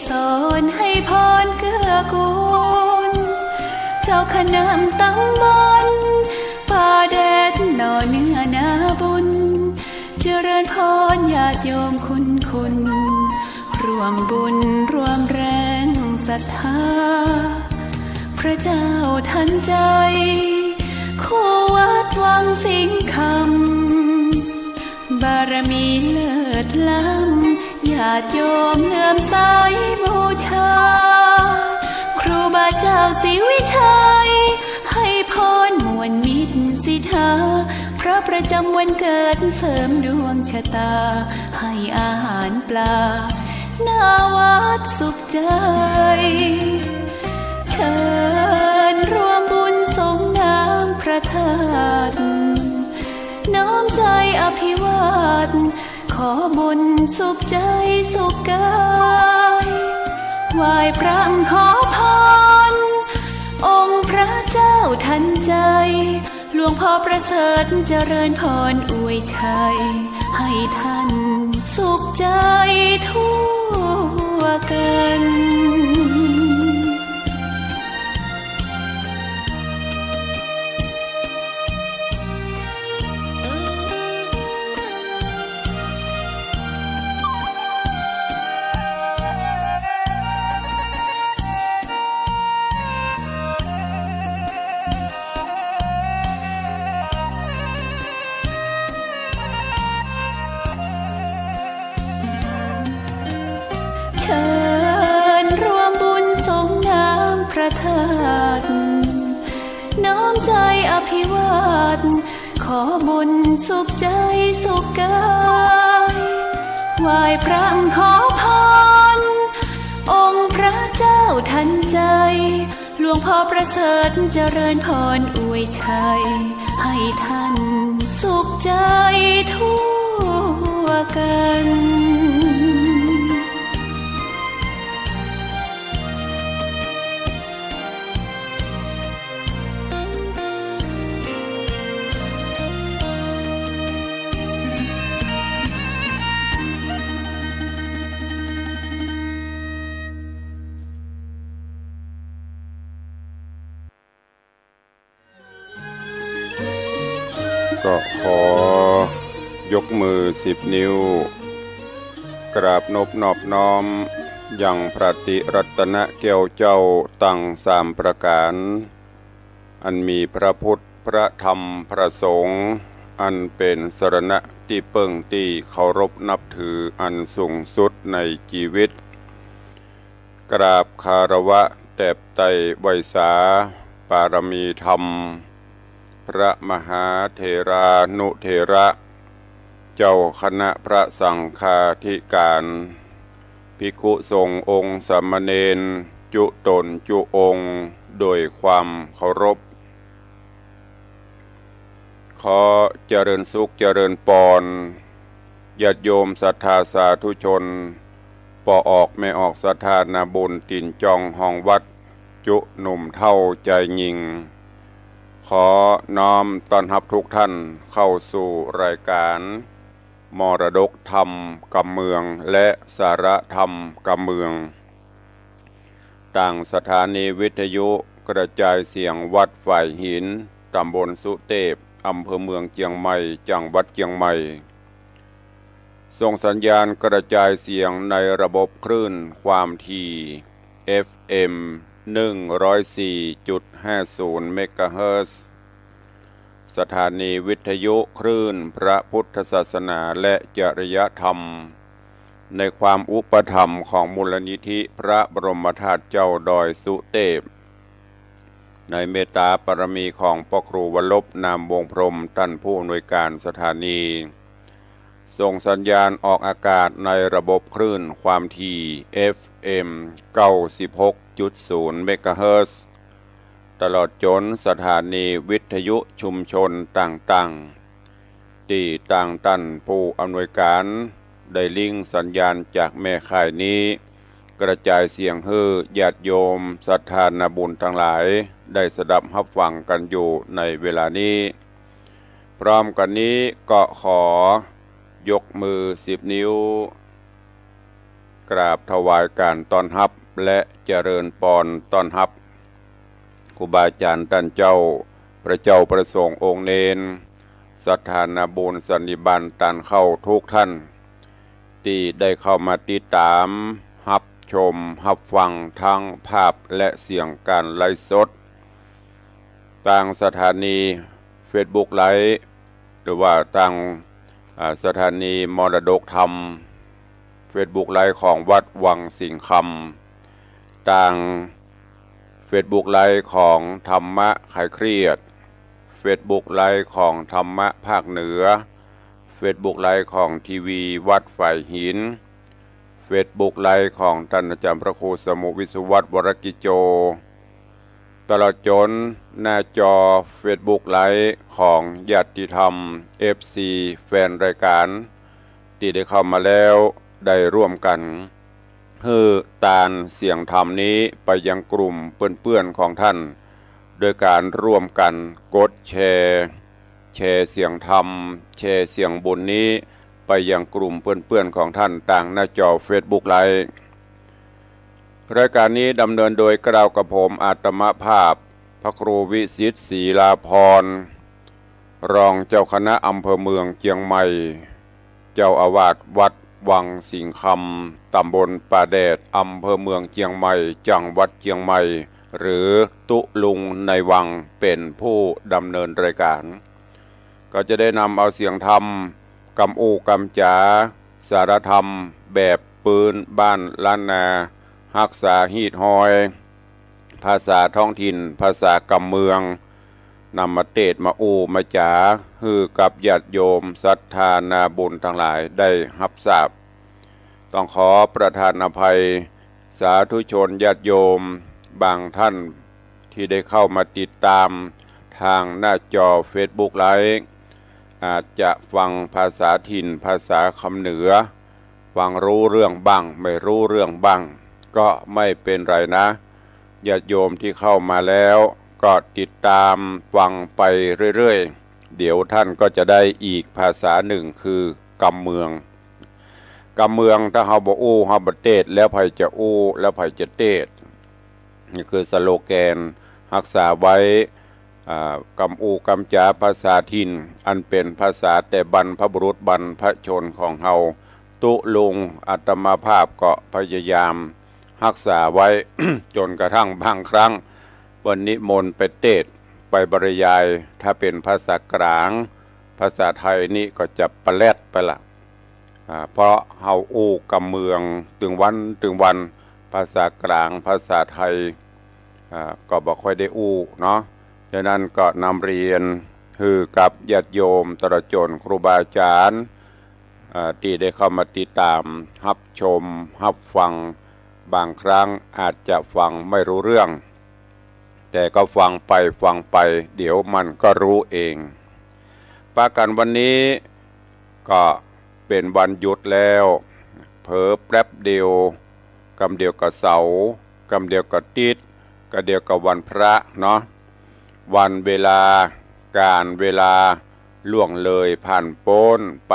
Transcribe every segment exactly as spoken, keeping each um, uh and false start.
สอนให้พรเกื้อกูล เจ้าคณะตำบลป่าแดดหน่อเนื้อนาบุญ เจริญพรญาติโยมคุณคุณ ร่วมบุญร่วมแรงศรัทธา พระเจ้าทันใจ คู่วัดวังสิงห์คำ บารมีเลิศล้ำ ญาติโยมเลื่อมใสบูชา ครูบาเจ้าศรีวิชัย ให้พรมวลมิตรสิทธา พระประจำวันเกิดเสริมดวงชะตา ให้อาหารปลา หน้าวัดสุขใจ เชิญร่วมบุญสรงน้ำพระธาตุ น้อมใจอภิวาท ขอบุญสุขใจสุขกาย ไหว้พระขอพร องค์พระเจ้าทันใจ หลวงพ่อประเสริฐเจริญพรอวยชัย ให้ท่านสุขใจทั่วกัน เชิญร่วมบุญสรงน้ำพระธาตุ น้อมใจอภิวาท ขอบุญสุขใจสุขกาย ไหว้พระขอพร องค์พระเจ้าทันใจ หลวงพ่อประเสริฐเจริญพรอวยชัย ให้ท่านสุขใจทั่วกัน ก็ขอยกมือสิบนิ้ว กราบนบนอบน้อมยังพระติรัตนแก้วเจ้าตังสามประก๋าน อันมีพระพุทธ พระธรรม พระสงฆ์ อันเป๋นสรณะตี้เปิ้งตี้เคารพนับถืออันสูงสุดในจีวิต กราบคารวะแตบไตร่ไหว้สา ปารมีธรรม พระมหาเถรานุเถระ เจ้าคณะพระสังฆาธิการ ภิกขุสงฆ์องค์สามเณร จุ๊ต๋นจุ๊องค์ โดยความเคารพ ขอเจริญสุขเจริญปอน ญาติโยมศรัทธาสาธุชน ป้อออกแม่ออกศรัทธานาบุญตี๋นจองห้องวัด จุ๊หนุ่มเฒ่าจายญิง ขอน้อมต้อนฮับทุกท่านเข้าสู่รายก๋าน มรดกธรรมกำเมือง และสาระธรรมกำเมือง ตางสถานีวิทยุกระจายเสียงวัดฝายหิน ต๋ำบลสุเตพ อำเภอเมืองเจียงใหม่ จังหวัดเจียงใหม่ ส่งสัญญาณกระจายเสียงในระบบคลื่นความถี่ เอฟเอ็ม หนึ่งร้อยสี่จุดห้าศูนย์ เมกะเฮิรตซ์ สถานีวิทยุคลื่นพระพุทธศาสนาและจริยธรรม ในความอุปถัมภ์ของมูลนิธิพระบรมธาตุเจ้าดอยสุเตพ ในเมตต๋าปารมีของป้อครูวรรบ นามวงศ์พรหม ต้านผู้อำนวยก๋านสถานี ส่งสัญญาณออกอากาศในระบบคลื่นความถี่ เอฟเอ็ม เก้าสิบหกจุดศูนย์ เมกะเฮิรตซ์ ตลอดจ๋นสถานีวิทยุชุมชนต่างๆ ตี้ตางต้านผู้อำนวยก๋านได้ลิงก์สัญญาณจากแม่ข่ายนี้ กระจายเสียงหื้อญาติโยมศรัทธานาบุญตังหลายได้สดับฮับฟังกั๋นอยู่ในเวลานี้ พร้อมกั๋นนี้ก็ขอยกมือสิบนิ้ว กราบถวายการต้อนฮับและเจริญปอนต้อนฮับ ครูบาอาจ๋ารย์ต้านเจ้า พระเจ้าพระสงฆ์องค์เณร ศรัทธานาบุญสันนิบาตต้านเข้าทุกท่าน ตี้ได้เข้ามาติดต๋าม ฮับชม ฮับฟังทั้งภาพและเสียงการไลฟ์สด ตางสถานีเฟซบุ๊กไลฟ์ หรือว่าตาง อ่า สถานีมรดกธรรม เฟซบุ๊กไลฟ์ของวัดวังสิงห์คำ ตางเฟซบุ๊กไลฟ์ของธรรมะคลายเครียด เฟซบุ๊กไลฟ์ของธรรมะภาคเหนือ เฟซบุ๊กไลฟ์ของทีวีวัดฝายหิน เฟซบุ๊กไลฟ์ของต้านอาจ๋ารย์พระครูสมุห์วิศวัฒน์ วรกิจโจ ตลอดจ๋นหน้าจอเฟซบุ๊กไลฟ์ของญาติธรรม เอฟซี แฟนรายก๋าน ตี้ได้เข้ามาแล้วได้ร่วมกั๋น หื้อตานเสียงธรรมนี้ไปยังกลุ่มเปื้อนๆ ของต้าน โดยก๋านร่วมกั๋นกดแชร์ แชร์เสียงธรรม แชร์เสียงบุญนี้ไปยังกลุ่มเปื้อนๆ ของต้านตางหน้าจอเฟซบุ๊กไลฟ์ รายก๋านนี้ดำเนินโดยเกล้ากับผมอาตมาภาพ พระครูวิสิทธิ์ ศรีลาภรณ์ รองเจ้าคณะอำเภอเมืองเจียงใหม่ เจ้าอาวาสวัดวังสิงห์คำ ต๋ำบลป่าแดด อำเภอเมืองเจียงใหม่ จังหวัดเจียงใหม่ หรือตุ๊ลุงในวัง เป๋นผู้ดำเนินรายก๋าน ก็จะได้นำเอาเสียงธรรม กำอู้กำจ๋า สารธรรมแบบปื๊นบ้านล้านนา ฮักษาฮีตฮอย ภาษาท้องถิ่น ภาษากำเมือง นำมาเตศน์มาอู้มาจ๋า หื้อกับญาติโยมศรัทธานาบุญตังหลายได้ฮับทราบ ต้องขอประทานอภัย สาธุชนญาติโยมบางท่าน ตี้ได้เข้ามาติดต๋ามตางหน้าจอเฟซบุ๊กไลฟ์ อาจจะฟังภาษาถิ่น ภาษาคำเหนือ ฟังรู้เรื่องบ้าง ไม่รู้เรื่องบ้าง ก็ไม่เป๋นไรนะ ญาติโยมตี้เข้ามาแล้ว ก็ติดต๋ามฟังไปเรื่อยๆ เดี๋ยวต้านก็จะได้อีกภาษานึ่ง คือกำเมือง กำเมือง ถ้าเฮาบ่อู้ เฮาบ่เตศน์ แล้วใผจะอู้ แล้วใผจะเตศน์ นี่คือสโลแกน ฮักษาไว้ อ่า กำอู้กำจ๋าภาษาถิ่น อันเป๋นภาษาแต่บรรพบุรุษบรรพชนของเฮา ตุ๊ลุงอาตมาภาพก็พยายามฮักษาไว้ จ๋นกระทั่งบางครั้งเปิ้นนิมนต์ไปเตศน์ ไปบรรยาย ถ้าเป๋นภาษากลาง ภาษาไทยนี่ก็จะปะแล็ดไปละ อ่า เพราะเฮาอู้กำเมืองตึงวันตึงวัน ภาษากลาง ภาษาไทย อ่า ก็บ่ค่อยได้อู้เนาะ ฉะนั้นก็นำเรียนหื้อกับญาติโยม ตลอดจ๋นครูบาอาจ๋ารย์ อ่า ตี้ได้เข้ามาติดต๋าม ฮับชม ฮับฟัง บางครั้งอาจจะฟังไม่รู้เรื่อง แต่ก็ฟังไปฟังไป เดี๋ยวมันก็รู้เอง ปากั๋นวันนี้ก็เป๋นวันหยุดแล้ว เผลอแป๊บเดียว กำเดียวก็เสาร์ กำเดียวก็ติ๊ด กำเดียวก็วันพระเนาะ วันเวลา ก๋าลเวลาล่วงเลยผ่านป๊นไป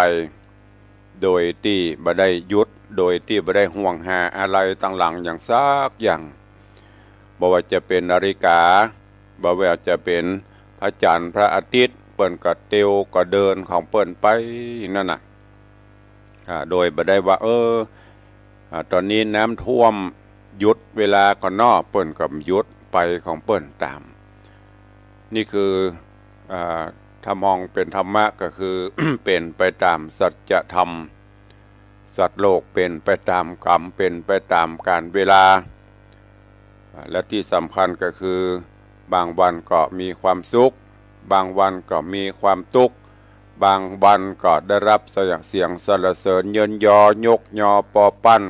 โดยตี้บ่ได้หยุด โดยตี้บ่ได้ห่วงหาอะไรตังหลังอย่างสักอย่าง บ่ว่าจะเป๋นนาฬิกา บ่ว่าจะเป๋นพระจันทร์พระอาทิตย์ เปิ้นก็เตียวก็เดินของเปิ้นไปนั่นน่ะ อ่า โดยบ่ได้ว่า เออ อ่า ต๋อนนี้น้ำท่วม หยุดเวลาก่อนเนาะ เปิ้นก็หยุดไปของเปิ้นต๋าม นี่คือ อ่า ถ้ามองเป๋นธรรมะก็คือ เป๋นไปต๋ามสัจธรรม สัตว์โลกเป๋นไปต๋ามกรรม เป๋นไปต๋ามก๋าลเวลา อ่า และตี้สำคัญก็คือ บางวันก็มีความสุข บางวันก็มีความตุ๊กข์ บางวันก็ได้ฮับเสียงสรรเสริญเยินยอ ยกยอปอปั้น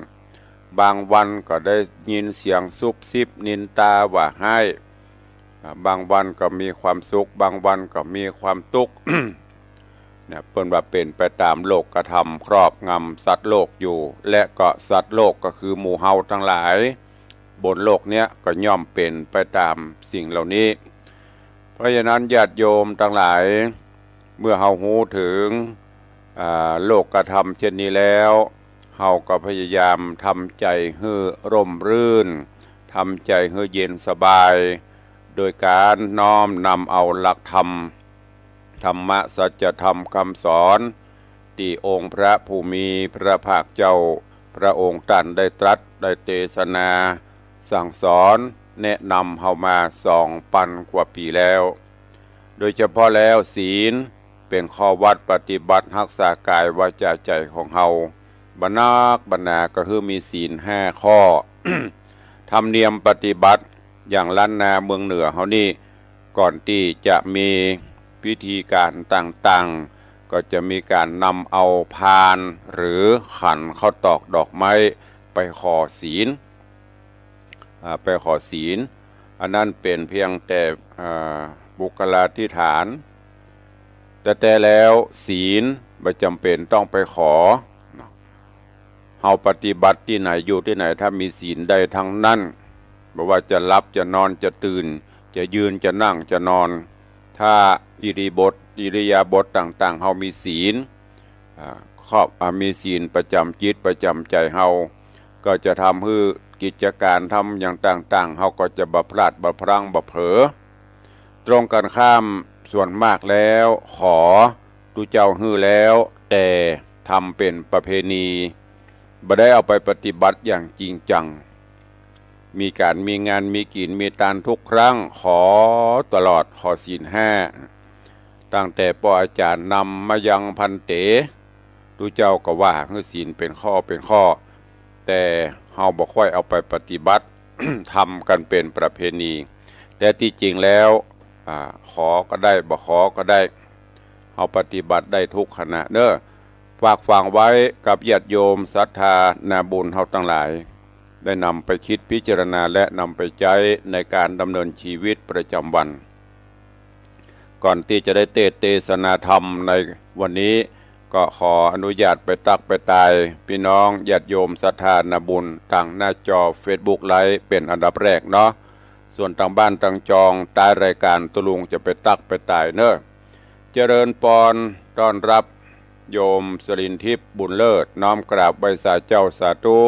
บางวันก็ได้ยินเสียงซุบซิบนินตาว่าฮ้าย อ่า บางวันก็มีความสุข บางวันก็มีความตุ๊กข์ เนี่ย เปิ้นว่าเป๋นไปต๋ามโลกธรรมครอบงำสัตว์โลกอยู่ และก็สัตว์โลกก็คือหมู่เฮาตังหลาย บนโลกเนี้ยก็ย่อมเป๋นไปต๋ามสิ่งเหล่านี้ เพราะฉะนั้นญาติโยมตังหลาย เมื่อเฮาฮู้เถิง อ่า โลกธรรมเช่นนี้แล้ว เฮาก็พยายามทำใจ๋หื้อร่มรื่น ทำใจ๋หื้อเย็นสบาย โดยก๋านน้อมนำเอาหลักธรรม ธรรมะสัจธรรมกำสอน ตี้องค์พระผู้มีพระภาคเจ้า พระองค์ต้านได้ตรัสได้เตสนาสั่งสอนแนะนำเฮามาสองปันกว่าปี๋แล้ว โดยเฉพาะแล้วศีลเป๋นข้อวัดปฏิบัติฮักษาก๋ายวาจาใจ๋ของเฮา บ่นักบ่หนาก็หื้อมีศีลห้าข้อ ธรรมเนียมปฏิบัติอย่างล้านนาเมืองเหนือเฮานี่ ก่อนตี้จะมีพิธีก๋านต่างๆ ก็จะมีก๋านนำเอาพานหรือขันข้าวตอกดอกไม้ไปขอศีล อ่า ไปขอศีล อันนั้นเป๋นเพียงแต่ อ่า บุคลาธิฐาน แต่แต๊แล้วศีลบ่จ๋ำเป๋นต้องไปขอ เฮาปฏิบัติตี้ไหนอยู่ตี้ไหน ถ้ามีศีลได้ทั้งนั้น บ่ว่าจะหลับจะนอนจะตื่น จะยืนจะนั่งจะนอน ถ้าอิริบท อิริยาบถต่างๆ เฮามีศีล อ่า ครอบ อ่า มีศีลประจ๋ำจิตประจ๋ำใจ๋เฮา ก็จะทำหื้อกิจก๋านทำอย่างต่างๆ เฮาก็จะบ่พลาดบ่พลั้งบ่เผลอ ตรงกันข้ามส่วนมากแล้วขอ ตุ๊เจ้าหื้อแล้ว แต่ทำเป๋นประเพณี บ่ได้เอาไปปฏิบัติอย่างจริงจัง มีก๋านมีงานมีกิ๋นมีตานทุกครั้ง ขอตลอด ขอศีลห้า ตั้งแต่ป้ออาจ๋ารย์นำมายังภัณฑ์เต๋ ตุ๊เจ้าก็ว่าหื้อศีลเป๋นข้อเป๋นข้อ แต่เฮาบ่ค่อยเอาไปปฏิบัติ ทำกั๋นเป๋นประเพณี แต่ตี้จริงแล้ว อ่า ขอก็ได้ บ่ขอก็ได้ เฮาปฏิบัติได้ทุกขณะเน้อ ฝากฝังไว้กับญาติโยมศรัทธานาบุญเฮาตังหลาย ได้นำไปคิดพิจารณาและนำไปใจ๊ในก๋านดำเนินชีวิตประจ๋ำวัน ก่อนตี้จะได้เตสน์เตสนาธรรมในวันนี้ ก็ขออนุญาตไปตั๊กไปตาย ปี้น้องญาติโยมศรัทธานาบุญตางหน้าจอเฟซบุ๊กไลฟ์เป๋นอันดับแรกเนาะ ส่วนตางบ้านตางจอง ต๊ายรายก๋านตุ๊ลุงจะไปตั๊กไปตายเน้อ เจริญปอน ต้อนฮับโยมสรินทิพย์บุญเลิศ น้อมกราบไหว้สาเจ้าสาธุ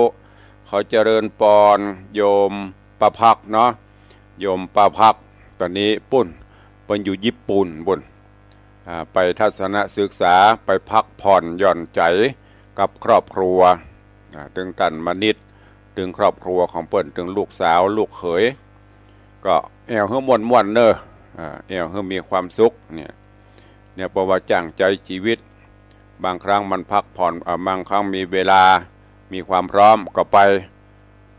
ขอเจริญปอนโยมป้าภักเนาะ โยมป้าภัก ต๋อนนี้ปู๊น เปิ้นอยู่ญี่ปุ่นปู๊น อ่า ไปทัศนศึกษา ไปพักผ่อนหย่อนใจ๋กับครอบครัว อ่า ตึงต้านมนิษย์ ตึงครอบครัวของเปิ้น ตึงลูกสาวลูกเขย ก็แอ่วหื้อม่วนๆ เน้อ อ่า แอ่วหื้อมีความสุขเนี่ย เนี่ย เพราะว่าจ้างใจ๊จีวิต บางครั้งมันพักผ่อน อ่า บางครั้งมีเวลา มีความพร้อมก็ไป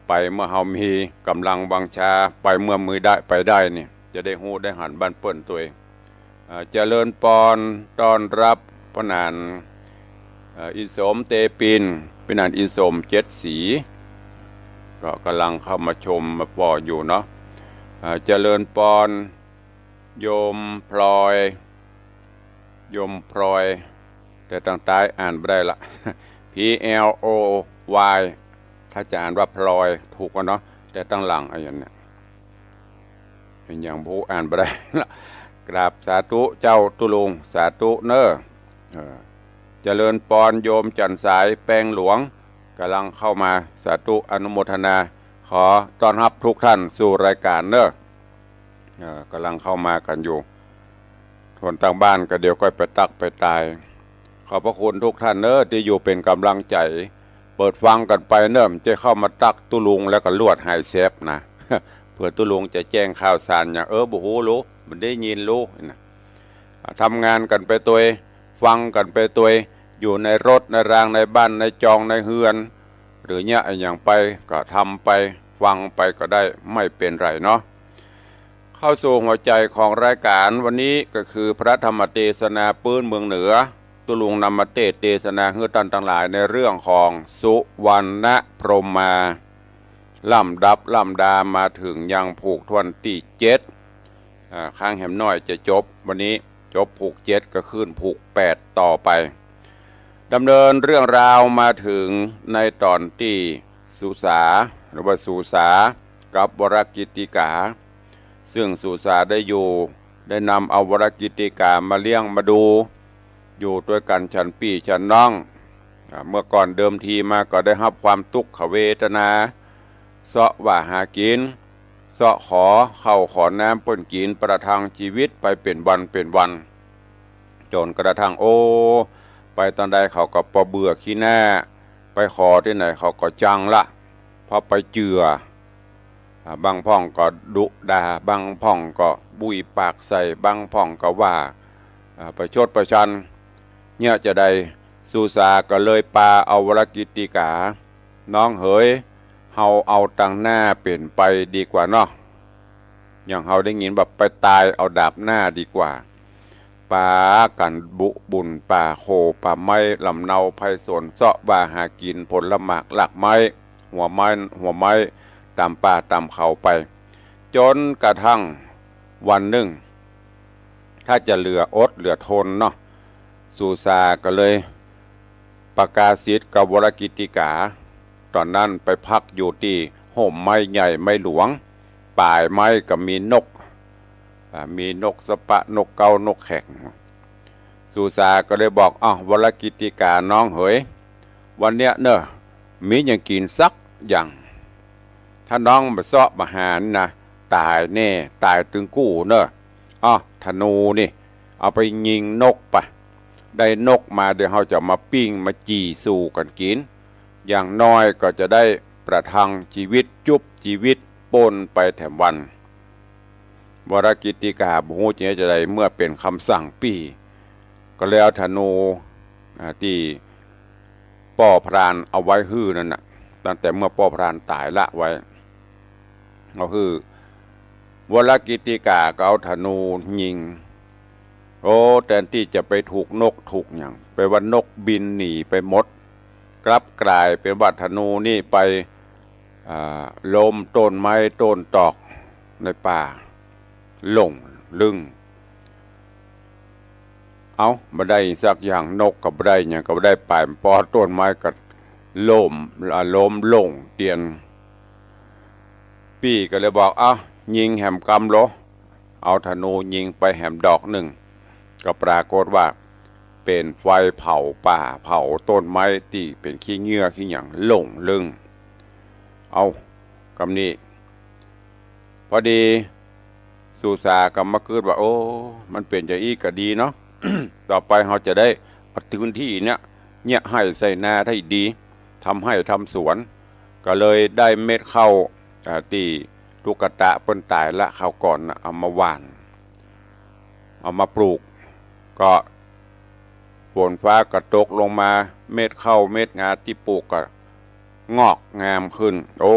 ไปเมื่อเฮามีก๋ำลังวังชา ไปเมื่อมีได้ไปได้นี่ จะได้ฮู้ได้หันบ้านเปิ้นตวย อ่า เจริญปอน ต้อนฮับป้อหนาน เอ่อ อินสมเตปิน ป้อหนานอินสมเจ็ดสี ก็ก๋ำลังเข้ามาชมมาปออยู่เนาะ อ่า เจริญปอน โยมพลอย โยมพลอย แต่ตางใต้อ่านบ่ได้ละ P L O Y ถ้าจะอ่านว่าพลอยถูกกั๋นเนาะ แต่ตางหลังอะหยังเนี่ย เป๋นหยังผู้อ่านบ่ได้ละ กราบสาธุเจ้าตุ๊ลุง สาธุเน้อ เออ เจริญปอนโยมจันทร์สายแปงหลวง ก๋ำลังเข้ามา สาธุอนุโมทนา ขอต้อนฮับทุกท่านสู่รายก๋านเน้อ เอ่อ ก๋ำลังเข้ามากั๋นอยู่ ส่วนตางบ้านก็เดี๋ยวก้อยไปตั๊กไปตาย ขอบพระคุณทุกท่านเน้อ ตี้อยู่เป๋นก๋ำลังใจ๋ เปิดฟังกั๋นไปเน้อ จะเข้ามาตั๊กตุ๊ลุงแล้วก็ลวดหายแซบนะ เผื่อตุ๊ลุงจะแจ้งข่าวสารหยัง เออ บ่ฮู้ลู บ่ได้ยินลูนะ อ่ะ ทำงานกั๋นไปตวย ฟังกั๋นไปตวย อยู่ในรถในรางในบ้านในจองในเฮือน หรือเยียะอะหยังไปก็ทำไป ฟังไปก็ได้ ไม่เป๋นไรเนาะ เข้าสู่หัวใจ๋ของรายก๋านวันนี้ก็คือพระธรรมเตสนาปื๊นเมืองเหนือ ตุ๊ลุงนำมาเตสน์เตสนาหื้อต้านตังหลายในเรื่องของสุวรรณพรหมา ลำดับลำดามาเถิงยังผูกถ้วนตี้เจ็ด อ่า ครั้งแหมน้อยจะจบ วันนี้จบผูกเจ็ดก็ขึ้นผูกแปดต่อไป ดำเนินเรื่องราวมาเถิงในต๋อนตี้สุสา หรือว่าสุสากับวรกิตติกา ซึ่งสุสาได้อยู่ ได้นำเอาวรกิตติกามาเลี้ยงมาดู อยู่ตวยกั๋นฉันปี้ฉันน้อง อ่า เมื่อก่อนเดิมทีมาก็ได้ฮับความตุ๊กขเวทนา เซาะว่าหากิ๋น เซาะขอข้าวขอน้ำเปิ้นกิ๋น ประทังจีวิตไปเป๋นวันเป๋นวัน จ๋นกระทั่ง โอ้ ไปตางใดเขาก็ปอเบื่อขี้หน้า ไปขอตี้ไหนเขาก็จังละ เพราะไปเจือ อ่า บางพ่องก็ดุด่า บางพ่องก็บุยปากใส่ บางพ่องก็ว่า อ่า ประชดประชัน เนี่ยจาใด สุสาก็เลยปาเอาวรกิตติกา น้องเหย เฮาเอาตางหน้าเป๋นไปดีกว่าเนาะ อย่างเฮาได้ยินว่าไปต๋ายเอาดาบหน้าดีกว่า ปากั๋นบุบุ่นป่าโคป่าไม้ ลำเนาไพรสน เซาะว่าหากิ๋นผลหมากรากไม้ หัวไม้ หัวไม้ ต๋ามป่าต๋ามเขาไป จ๋นกระทั่งวันนึ่ง ถ้าจะเหลืออดเหลือทนเนาะ สุสาก็เลยประกาศิตกับวรกิตติกา ต๋อนนั้นไปพักอยู่ตี้ฮ่มไม้ใหญ่ไม้หลวง ป๋ายไม้ก็มีนก อ่า มีนกสะปะ นกเก๊า นกแขก สุสาก็เลยบอก อ้าว วรกิตติกาน้องเหย วันเนี้ยเน่อ มีหยังกิ๋นสักอย่าง ถ้าน้องบ่เซาะบ่หานี่นะ ต๋ายแน่ ต๋ายตึงกู้เน่อ อ้าว ธนูนี่ เอาไปยิงนกปะ ได้นกมาเดี๋ยวเฮาจะมาปิ้งมาจี่สู่กั๋นกิ๋น อย่างน้อยก็จะได้ประทังจีวิต จุบจีวิตป้นไปแถมวัน วรกิตติกาบ่ฮู้จะจาใด เมื่อเป๋นกำสั่งปี้ ก็เลยเอาธนู อ่า ตี้ป้อพรานเอาไว้หื้อนั่นน่ะ ตั้งแต่เมื่อป้อพรานต๋ายละไว้ ก็คือ วรกิตติกาก็เอาธนูยิง โอ้ แตนตี้จะไปถูกนกถูกหยัง แป๋ว่านกบินหนีไปหมด กลับก๋ายเป๋นว่าธนูนี่ไป อ่า ล้มต้นไม้ต้นตอกในป่า หล่งลึ่ง เอ้า บ่ได้สักอย่าง นกก็บ่ได้ หยังก็บ่ได้ ป๋ายปอต้นไม้ก็ล้ม อ่า ล้มหล่งเตียน ปี้ก็เลยบอก เอ้า ยิงแหมกำโล เอาธนูยิงไปแหมดอกนึ่ง ก็ปรากฏว่าเป๋นไฟเผาป่า เผาต้นไม้ตี้เป๋นขี้เยื่อขี้หยังหล่งลึ่ง เอ้า กำนี้ พอดี สุสาก็มากึ๊ดว่า โอ้ มันเป๋นจาอี้ก็ดีเนาะ ต่อไปเฮาจะได้เอาพื้นตี้เนี้ย เยียะไฮ่ใส่นาได้ดี ทำไฮ่ทำสวน ก็เลยได้เม็ดข้าว อ่า ตี้ตุ๊กตะเปิ้นต๋ายละคราวก่อนน่ะ เอามาหว่าน เอามาปลูก ก็ฝนฟ้าก็ตกลงมา เม็ดข้าวเม็ดงาตี้ปลูกก็งอกงามขึ้น โอ้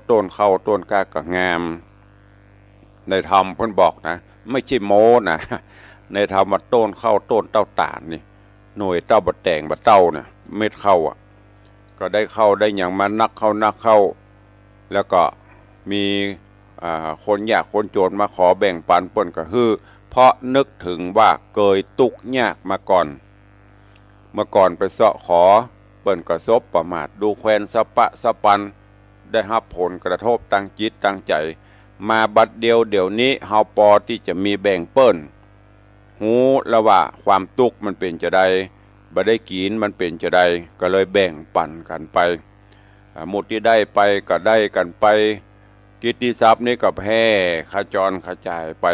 ต้นข้าวต้นกล้าก็งาม ในธรรมเปิ้นบอกนะ ไม่ใช่โม้นะ ในธรรมว่าต้นข้าวต้นเต้าต๋านนี่ หน่วยเต้าบ่าแต๋งบ่าเต้าเนี่ย เม็ดข้าวอะ ก็ได้ข้าวได้หยังมานักเข้านักเข้า แล้วก็มี อ่า คนยากคนจนมาขอแบ่งปัน เปิ้นก็หื้อ เพราะนึกถึงว่าเกยตุ๊กข์ยากมาก่อน เมื่อก่อนไปเซาะขอ เปิ้นก็สบประมาท ดูแควนสะปะสะปัน ได้ฮับผลกระทบตางจิตตางใจ๋ มาบัดเดียวเดี๋ยวนี้ เฮาปอตี้จะมีแบ่งเปิ้น ฮู้แล้วว่าความตุ๊กข์มันเป๋นจาใด บ่ได้กิ๋นมันเป๋นจาใด ก็เลยแบ่งปันกั๋นไป อ่า หมู่ตี้ได้ไปก็ได้กั๋นไป กิตติศัพท์นี่ก็แพร่ขจรขจายไป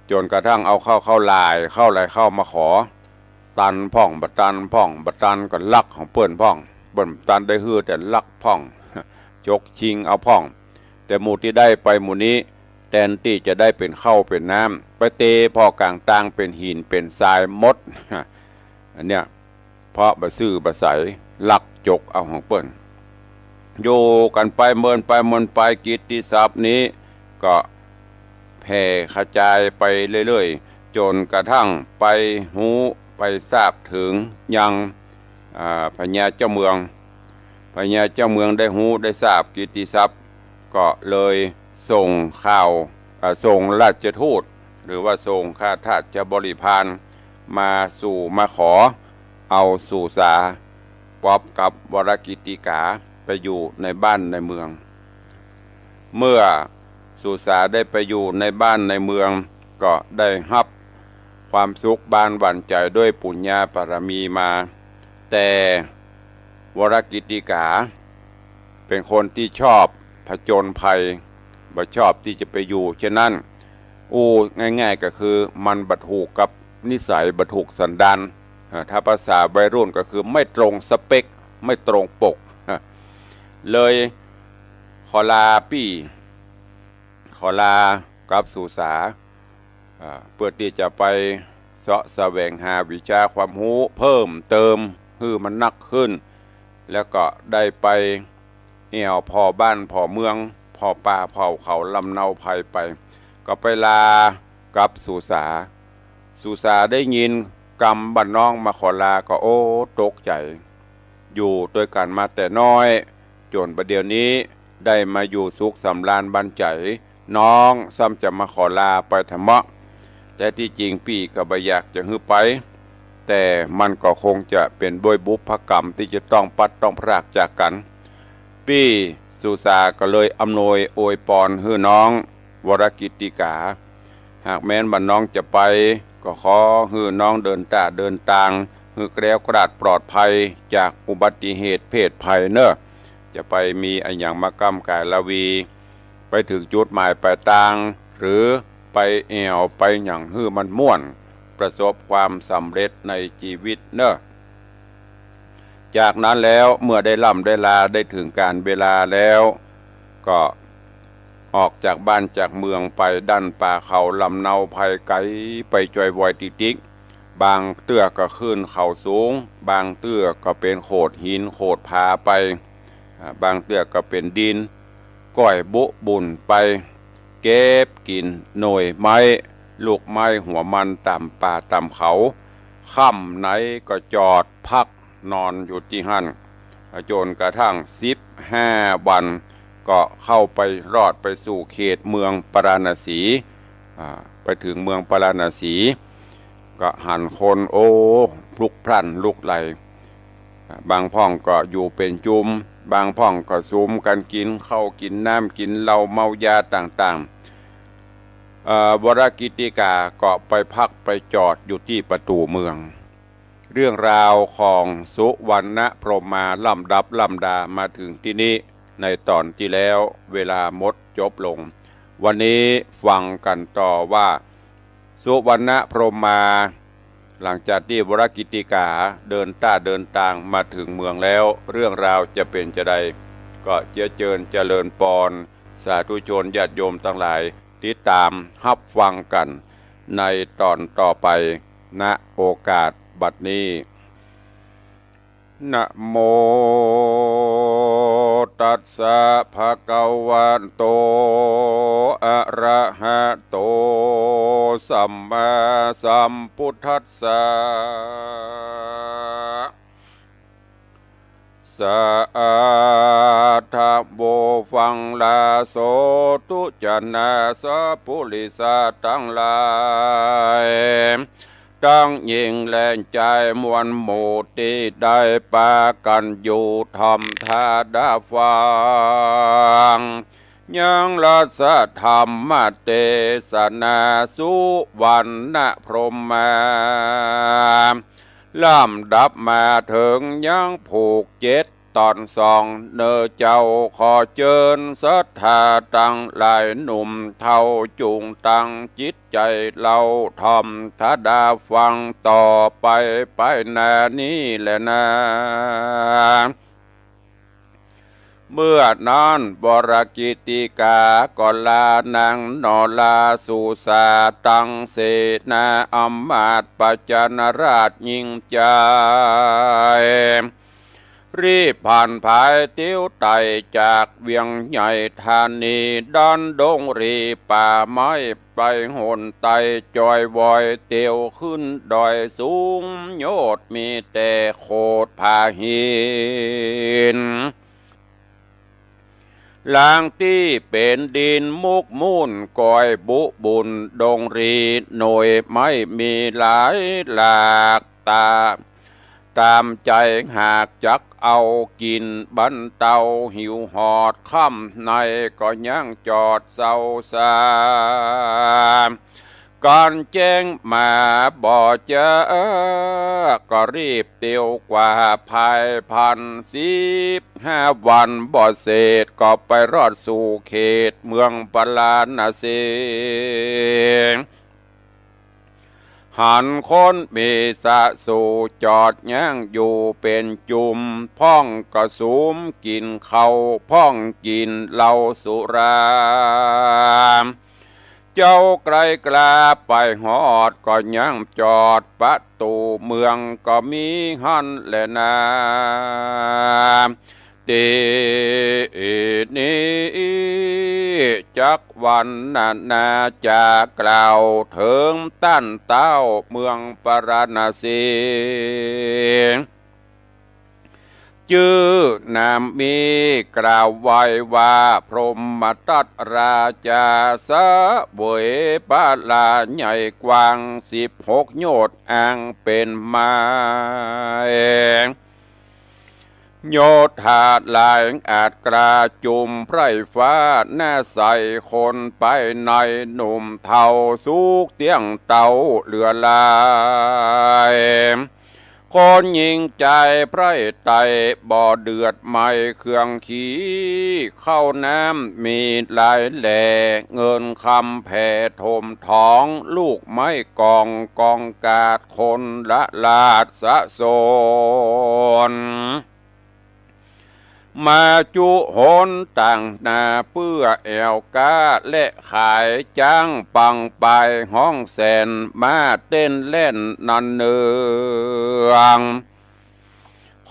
จ๋นกระทั่งเอาเข้า เข้าหลาย เข้าหลายเข้ามาขอ ตันพ่อง บ่ตันพ่อง บ่ตันก็ลักของเปิ้นพ่อง เปิ้นตันได้หื้อแต่ลักพ่อง ฉกชิงเอาพ่อง แต่หมู่ตี้ได้ไปหมู่นี้ แตนตี้จะได้เป๋นข้าวเป๋นน้ำ ไปเตะผ่อก๋างตางเป๋นหินเป๋นทรายหมด อันเนี้ย เพราะบ่ซื่อบ่ใส ลักจกเอาของเปิ้น อยู่กั๋นไปเมินไปเมินไป กิตติศัพท์นี้ก็แพร่ขจายไปเรื่อยๆ จ๋นกระทั่งไปฮู้ไปทราบเถิงยัง อ่า พญาเจ้าเมือง พญาเจ้าเมืองได้ฮู้ได้ทราบกิตติศัพท์ ก็เลยส่งข่าว อ่า ส่งราชทูต หรือว่าส่งข้าราชบริพารมาสู่มาขอเอาสุสา ป๊อบกับวรกิตติกาไปอยู่ในบ้านในเมือง เมื่อสุสาได้ไปอยู่ในบ้านในเมือง ก็ได้ฮับความสุขบานหวั่นใจ๋ด้วยปุญญาบารมีมา แต่ วรกิตติกา เป๋นคนตี้ชอบผจญภัย บ่ชอบตี้จะไปอยู่เช่นนั้น อู้ง่ายๆ ก็คือมันบ่ถูกกับนิสัย บ่ถูกสันดาน เอ่อ ถ้าภาษาวัยรุ่นก็คือไม่ตรงสเปค ไม่ตรงปก เลยขอลาปี้ ขอลากับสุสา อ่า เปื้อตี้จะไปเซาะแสวงหาวิชาความฮู้เพิ่มเติมหื้อมันนักขึ้น แล้วก็ได้ไปแอ่วผ่อบ้านผ่อเมือง ผ่อป่าผ่อเขาลำเนาไพรไป ก็ไปลากับสุสา สุสาได้ยินกำบ่าน้องมาขอลาก็ โอ้ ตกใจ๋ อยู่ตวยกั๋นมาแต่น้อย จ๋นบ่าเดี่ยวนี้ได้มาอยู่สุขสำราญบันใจ๋ น้องซ้ำจะมาขอลาไปทำเมาะ แต่ตี้จริงปี้ก็บ่อยากจะหื้อไป แต่มันก็คงจะเป๋นด้วยบุพกรรมตี้จะต้องพลัดต้องพรากจากกั๋น ปี้สุสาก็เลยอำนวยอวยปอนหื้อน้องวรกิตติกา หากแม้นบ่าน้องจะไป ก็ขอหื้อน้องเดินต้าเดินตาง หื้อแคล้วคลาดปลอดภัยจากอุบัติเหตุเพศภัยเน่อ จะไปมีอะหยังมาก้ำก๋ายราวี ไปเถิงจุดหมายปลายตาง หรือไปแอ่วไปหยังหื้อมันม่วน ประสบความสำเร็จในจีวิตเน่อ จากนั้นแล้วเมื่อได้ล่ำได้ลา ได้เถิงก๋าลเวลาแล้ว ก็ออกจากบ้านจากเมืองไปดั้นป่าเขาลำเนาไพรไก๋ไปจอยวอยติ๊กๆ บางเตื้อก็ขึ้นเขาสูง บางเตื้อก็เป๋นโขดหินโขดผาไป อ่า บางเตื้อก็เป๋นดิน ก้อยบุบุ่นไป เก็บกิ๋นหน่วยไม้ ลูกไม้หัวมันต๋ามป่าต๋ามเขา ค่ำไหนก็จอดพักนอนอยู่ตี้หั้น จ๋นกระทั่งสิบห้าวัน ก็เข้าไปรอดไปสู่เขตเมืองปาราณสี อ่า ไปเถิงเมืองปาราณสี ก็หันคน โอ้ พลุกพล่านลุกไหล บางพ่องก็อยู่เป๋นจุม บางพ่องก็สุมกั๋นกิ๋นข้าวกิ๋นน้ำกิ๋นเหล้าเมายาต่างๆ เอ่อ วรกิตติกาก็ไปพักไปจอดอยู่ตี้ประตู๋เมือง เรื่องราวของสุวรรณพรหมาลำดับลำดามาเถิงตี้นี้ ในต๋อนตี้แล้วเวลาหมดจบลง วันนี้ฟังกั๋นต่อว่า สุวรรณพรหมา หลังจากตี้วรกิตติกาเดินต้าเดินตางมาเถิงเมืองแล้ว เรื่องราวจะเป๋นจาใด ก็เจียเจิญเจริญปอน สาธุชนญาติโยมตังหลาย ติดต๋ามฮับฟังกั๋นในต๋อนต่อไป ณ โอกาสบัดนี้ นะโม ตัสสะ ภะคะวะโต อะระหะโต สัมมาสัมพุทธัสสะ สาธะโว ฟังลาโสตุ จะนาสะปุริสะตังหลาย ตังญิงและจายมวลหมู่ตี้ได้ปากั๋นอยู่ถ่อมต๋าดาฟัง ยังรัสธรรมเตสนาสุวรรณพรหมา ลำดับมาเถิงยังผูกเจ็ดต๋อนสอง เน่อเจ้า ขอเจิญศรัทธาตังหลายหนุ่มเฒ่าจุ่งตั้งจิตใจ๋เล่าถ่อมต๋าดาฟังต่อไปไปหน้านี้แลนา เมื่อนั้นวรกิตติกาก็ลานางนอราสุสาตังเสนาอำมาตย์ประจนราชยิ่งใจ๋ รีบผ่านผายเตียวไต่จากเวียงใหญ่ธานี ดันดงรีป่าไม้ ไปหนไต่จอยวอย เตียวขึ้นดอยสูง ยอดมีแต่โขดผาหิน ลางตี้เป๋นดินมุกมุ่น ก้อยบุบุ่นดงรี หน่วยไม้มีหลายหลากตา ต๋ามใจ๋หากจักเอากิ๋นบรรเตาหิวหอด ค่ำในก็ยังจอดเซาซา กั๋นแจ้งมาบ่จ๊า ก็รีบเตียวกว่าภายพลัน สิบห้าวันบ่เสร็จ ก็ไปรอดสู่เขตเมืองปาราณสี หันคนมีสะสู่จอดยั้งอยู่เป๋นจุม พ่องก็สุมกิ๋นข้าว พ่องกิ๋นเหล้าสุรา เจ้าใคร่กล้าไปฮอดก็ยังจอด ประตู๋เมืองก็มีหั้นแลนา ตี้นี้จักวรรณนา จะกล่าวเถิงต้านเต๊าเมืองปาราณสี จื้อนามมีกล่าวไว้ว่า พรหมทัตราจา เสวยพลาใหญ่กว้าง สิบหกโยชน์อันเป๋นไม้ โยธาหลายอาจกล้า จุมไพร่ฟ้าหน้าใส คนไปในหนุ่มเฒ่า สุขเตี้ยงเตาเหลือหลาย คนยิงใจ๋ไพร่ไตร่ บ่เดือดไหม้เครื่องขี ข้าวน้ำมีหลายแหล่ เงินคำแผ่ถมถอง ลูกไม้กองกองกาด คนละลาดสะสน มาจุหนต่างนา เปื้อแอ่วก๊าและขาย จ๊างปังปายฮ้องแสน ม้าเต้นแล่นนันเนือง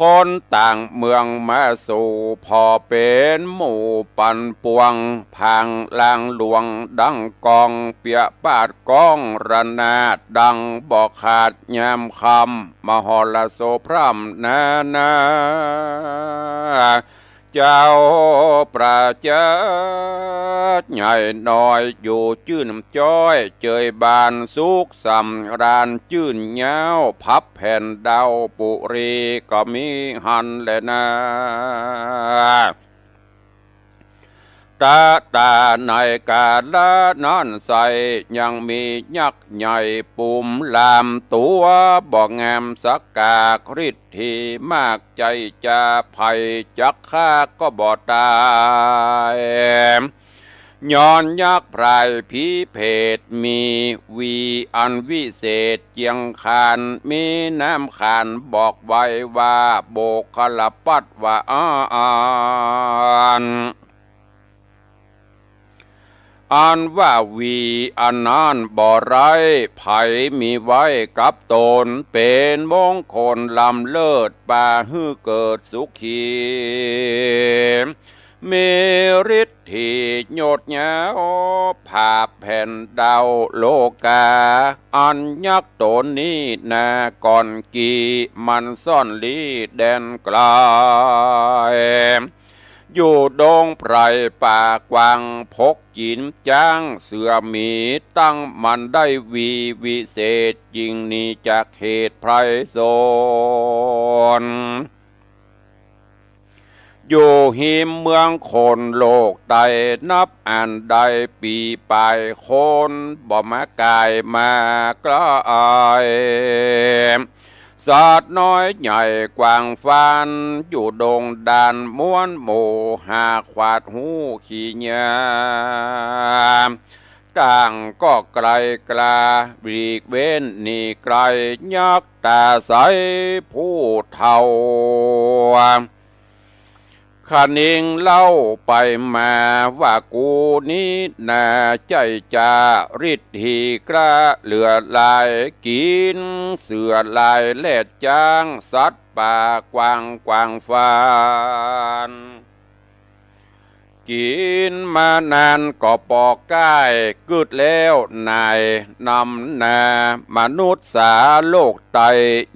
คนต่างเมืองมาสู่ ผ่อเป๋นหมู่ปันปวง ผางลางหลวงดังกอง เปียปาดก้องระนาดดังบ่ขาดยามค่ำ มหรสพพร่ำนานา เจ้าประจักษ์ใหญ่น้อย อยู่จื้นจ้อยเจยบาน สุขสำราญจื้นเย้า พับแผ่นดาวปุรีก็มีหั้นแลนา ตะตาในกาละนั้นไส้ ยังมียักษ์ใหญ่ปูมลาม ตั๋วบ่งามสักกาก ฤทธิมากใจ๋จะ ใผจักฆ่าก็บ่ตาย ย้อนยักษ์พรายผีเผต มีวีอันวิเศษเจียงคาน มีนามขานบอกไว้ว่า บุคคลปัตตวาอัน อันว่าวีอันนั้นบ่ร้าย ใผมีไว้กับต๋น เป๋นมงคลล้ำเลิศ ปาหื้อเกิดสุขี มีฤทธิยศยาว ผาบแผ่นดาวโลกา อันยักษ์ต๋นนี้นาก่อนกี้ มันซ่อนลี้แดนไกล อยู่ดงไพรป่ากว้าง พกกิ๋นจ๊างเสือหมี ตั้งมันได้วีวิเศษ จิ่งหนีจากเขตไพรสน อยู่ฮิมเมืองคนโลกไต้ นับอันได้ปี๋ป๋าย คนบ่มาก่ายมาใก้ สัตว์น้อยใหญ่กว้างฟัน อยู่ดงดานม้วนหมู่ หาขวาดฮู้ขี้ยา ต่างก็ไกลกล้า หลีกเว้นหนีไกล ยักษ์ต๋าใสผู้เฒ่า คะนิงเล่าไปมาว่า กูนี้นาใจ้จา ฤทธิกล้าเหลือหลาย กิ๋นเสือลายแลดจ๊าง สัตว์ป่ากว้างกว้างฟัน กิ๋นมานานก็ปอก้าย กึ๊ดแล้วนายนำนา มนุษย์สาโลกไต้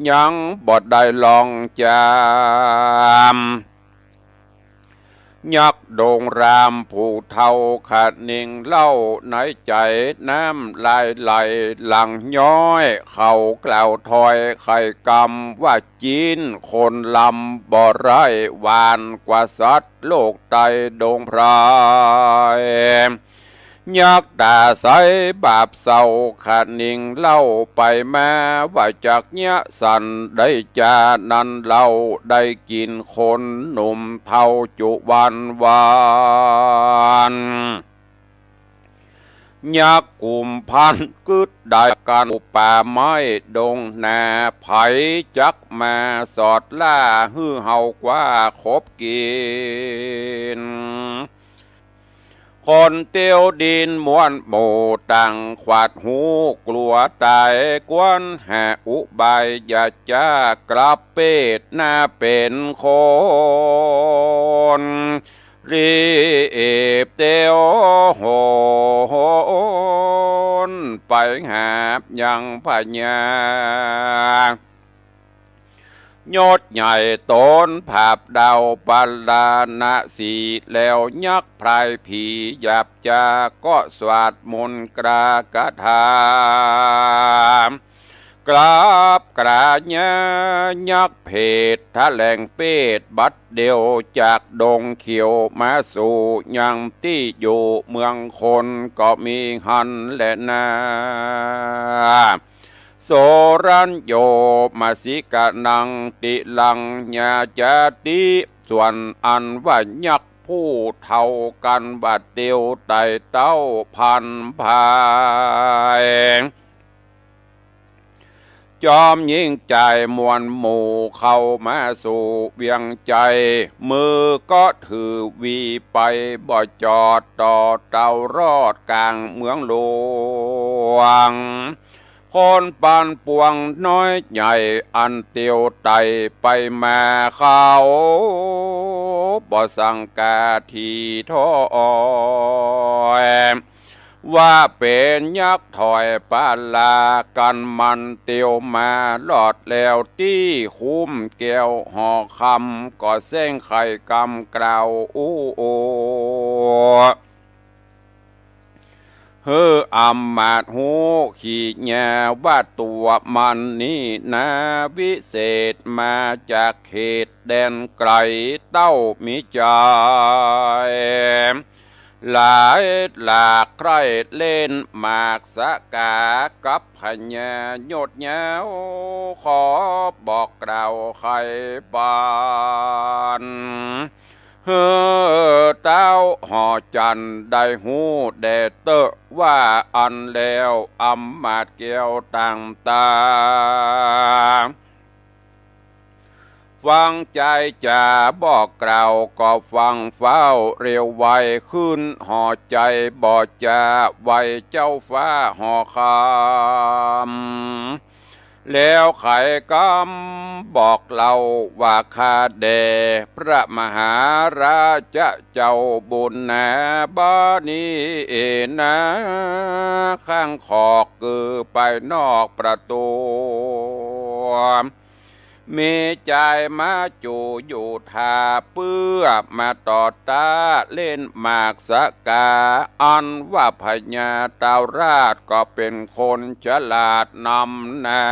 ยังบ่ได้ลองจำ ยักษ์ดงรามผู้เฒ่าคะนิงเล่าในใจ๋ น้ำลายไหลหลังย้อย เขากล่าวถ้อยไขกำว่า จีนคนลำบ่ร้าย หวานกว่าสัตว์โลกไต้ดงไพร ยักษ์ต๋าใสบาปเศร้าขะนิงเล่าไปมา ว่าจักเยียะสันได้จานั้นเล่า ได้กิ๋นขนหนุ่มเฒ่าจุวันวาน ยักษ์กุมภัณฑ์กึ๊ดได้กั๋นป่าไม้ดงนา ใผจักมาสอดล่าหื้อเฮากว้าขบกิ๋น คนเตียวดินมวลหมู่ต่างขวัดหูกลัวต๋าย กวนหาอุบายอย่าจ้ากลับเปดหน้าเป๋นคน รีบเตียวโหนไปหาบยังพญา ยศใหญ่ต๋นผาบดาวปาราณสี แล้วยักษ์พรายผีหยาบจาก็สวาดมนต์กราคาถา กราบกราญายักษ์เผดแถลงเปดบัดเดี่ยว จากดงเขียวมาสู่ยังตี้อยู่เมืองคนก็มีหั้นแลนา โสรัญโญ มสิกะนัง ติลัง ญาจาติ ส่วนอันว่ายักษ์ผู้เฒ่ากั๋นว่าเตียวไต่เต้าพันภาย จอมยิ่งใจ๋มวลหมู่เข้ามาสู่เวียงไจ มือก็ถือหวีไปบ่จอดต่อเต้ารอดก๋างเมืองหลวง คนปานปวงน้อยใหญ่อันเตียวไต่ไปมาเขา บ่สังกาถีถ้อย ว่าเป๋นยักษ์ถอยปาลากั๋น มันเตียวมารอดแล้วตี้คุ้มแก้วหอคำ ก็แส้งไขกำกล่าวอู้โอ หื้ออำมาตย์ฮู้ขีญาว่าตั๋วมันนี้นาวิเศษมาจากเขตแดนไก๋ เต้ามีใจ๋หลายหลากใคร่เล่นหมากสะก๋ากับพญายดยาว ขอบอกกล่าวไขปาน หื้อเต้าหอจันทร์ได้ฮู้แด่เต๊อะ ว่าอั้นแล้วอำมาตย์แก้วต่างตา ฟังใจ๋จ๋าบอกกล่าวก็ฟังฟ้าวเร็วไว ขึ้นหอใจ๋บ่จ๋าไหว้เจ้าฟ้าหอคำ แล้วไขกำบอกเล่าว่าข้าแด่พระมหาราชะเจ้าบุญนา บ่านี้นาข้างขอกคือไปนอกประตู มีใจ๋มาจูอยู่ท่าเปื้อมาต่อต้าเล่นหมากสะก๋า อันว่าพญาเต้าราชก็เป๋นคนฉลาดนำนา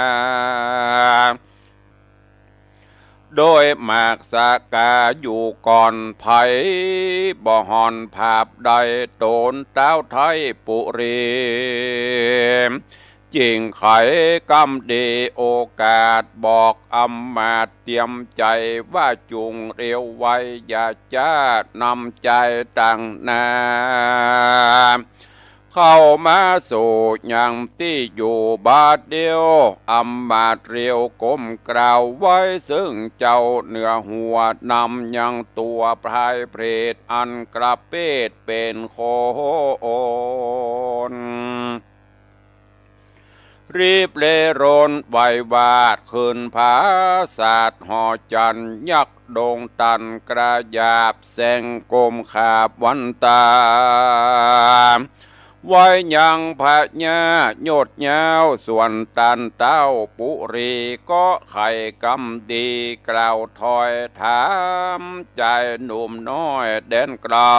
โดยหมากสะก๋าอยู่ก่อนใผ บ่ห่อนผาบได้ต๋นเต้าไทยปุรี จึ่งไขกำดีโอกาสบอกอำมาตย์เตรียมใจ๋ว่าจุ่งเร็วไว อย่าจ๊านำใจ๋ต่างนา เข้ามาสู่ยังตี้อยู่บาดเดียว อำมาตย์เร็วก้มกล่าวไหว้ซึ่งเจ้าเหนือหัวนำยังตั๋วพรายเพศอันกระเปดเป๋นคน รีบเร่รนไหว้วาดขึ้นผาสาดหอจันทร์ ยักษ์ดงตันกระหยาบแสงก้มขาบวันตา ไหว้ยังพญายดยาวส่วนตันเต้าปุรี ก็ไขกำดีกล่าวถ้อยถามใจ๋หนุ่มน้อยแดนไก๋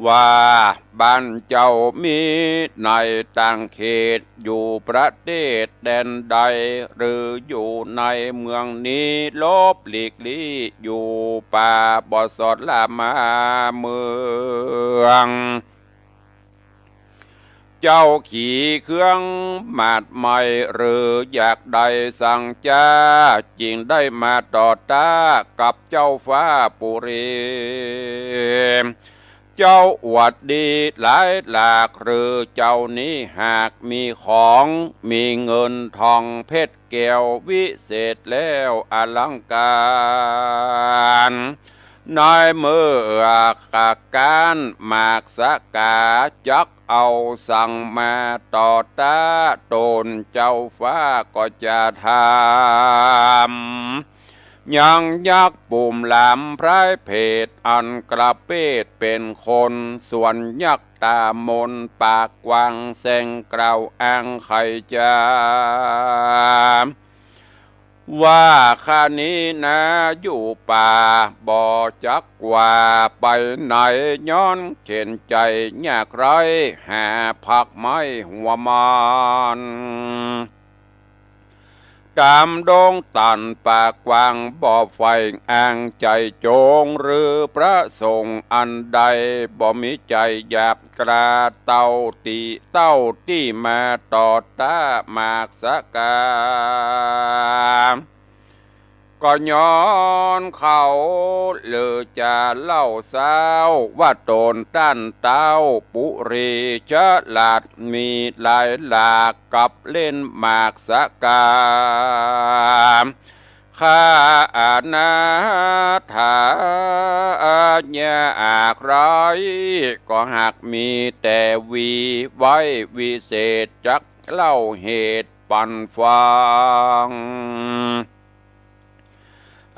ว่าบ้านเจ้ามีในต่างเขต อยู่ประเทศแดนใด หรืออยู่ในเมืองนี้ หลบหลีกลี้อยู่ป่า บ่สอดล่ามาเมือง เจ้าขี่เครื่องมาดใหม่ หรืออยากได้สังจ้า จึงได้มาต่อต้ากับเจ้าฟ้าปุรี เจ้าอวดดีหลายหลาก หรือเจ้านี้หากมีของ มีเงินทองเพชรแก้ววิเศษแล้วอลังก๋าน ในเมื่อก๋านหมากสกา จักเอาสังมาต่อต้า ตนเจ้าฟ้าก็จะถาม ยังยักษ์ปุ่มหลามพร้ายเพศ อันกระเปศเป็นคน ส่วนยักษ์ตามนปากกว้าง แสงกล่าวอ้างไขจา ว่าข้านี้นาอยู่ป่า บ่จักว่าไปไหน ย้อนเข็ญใจ๋ยากไร้ หาผักไม้หัวมัน ต๋ามดงตันป่ากว้าง บ่ใฝ่อ้างใจ๋จง หรือประสงค์อันใด บ่มีใจ๋หยาบกร้า เต้าตี้ เต้าตี้มาต่อต้าหมากสกา ก็ย้อนเขา หรือจะเล่าเซ้า ว่าตนต้านเต้าปุรีฉลาด มีหลายหลากกับเล่นหมากสกา ข้าอนาถายากไร้ ก็หากมีแต่วีไว้วิเศษ จักเล่าเหตุปันฟัง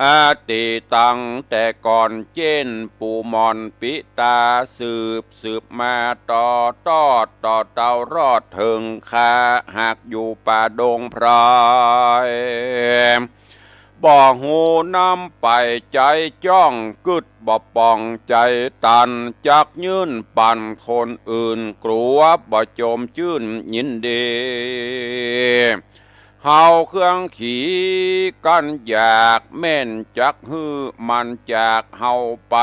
อดีตตังแต่ก่อนเจ๊นปู่หม่อนปิตา สืบสืบมาต่อตอด ต่อเต้ารอดเถิงข้า หากอยู่ป่าดงไพร บ่ฮู้นำไปใจ๋จ้อง กึ๊ดบ่ป่องใจ๋ตัน จักยื่นปันคนอื่น กลัวบ่จมจื้นยินดี เฮาเครื่องขี่กั้นอยาก แม่นจักหื้อมันจากเฮาไป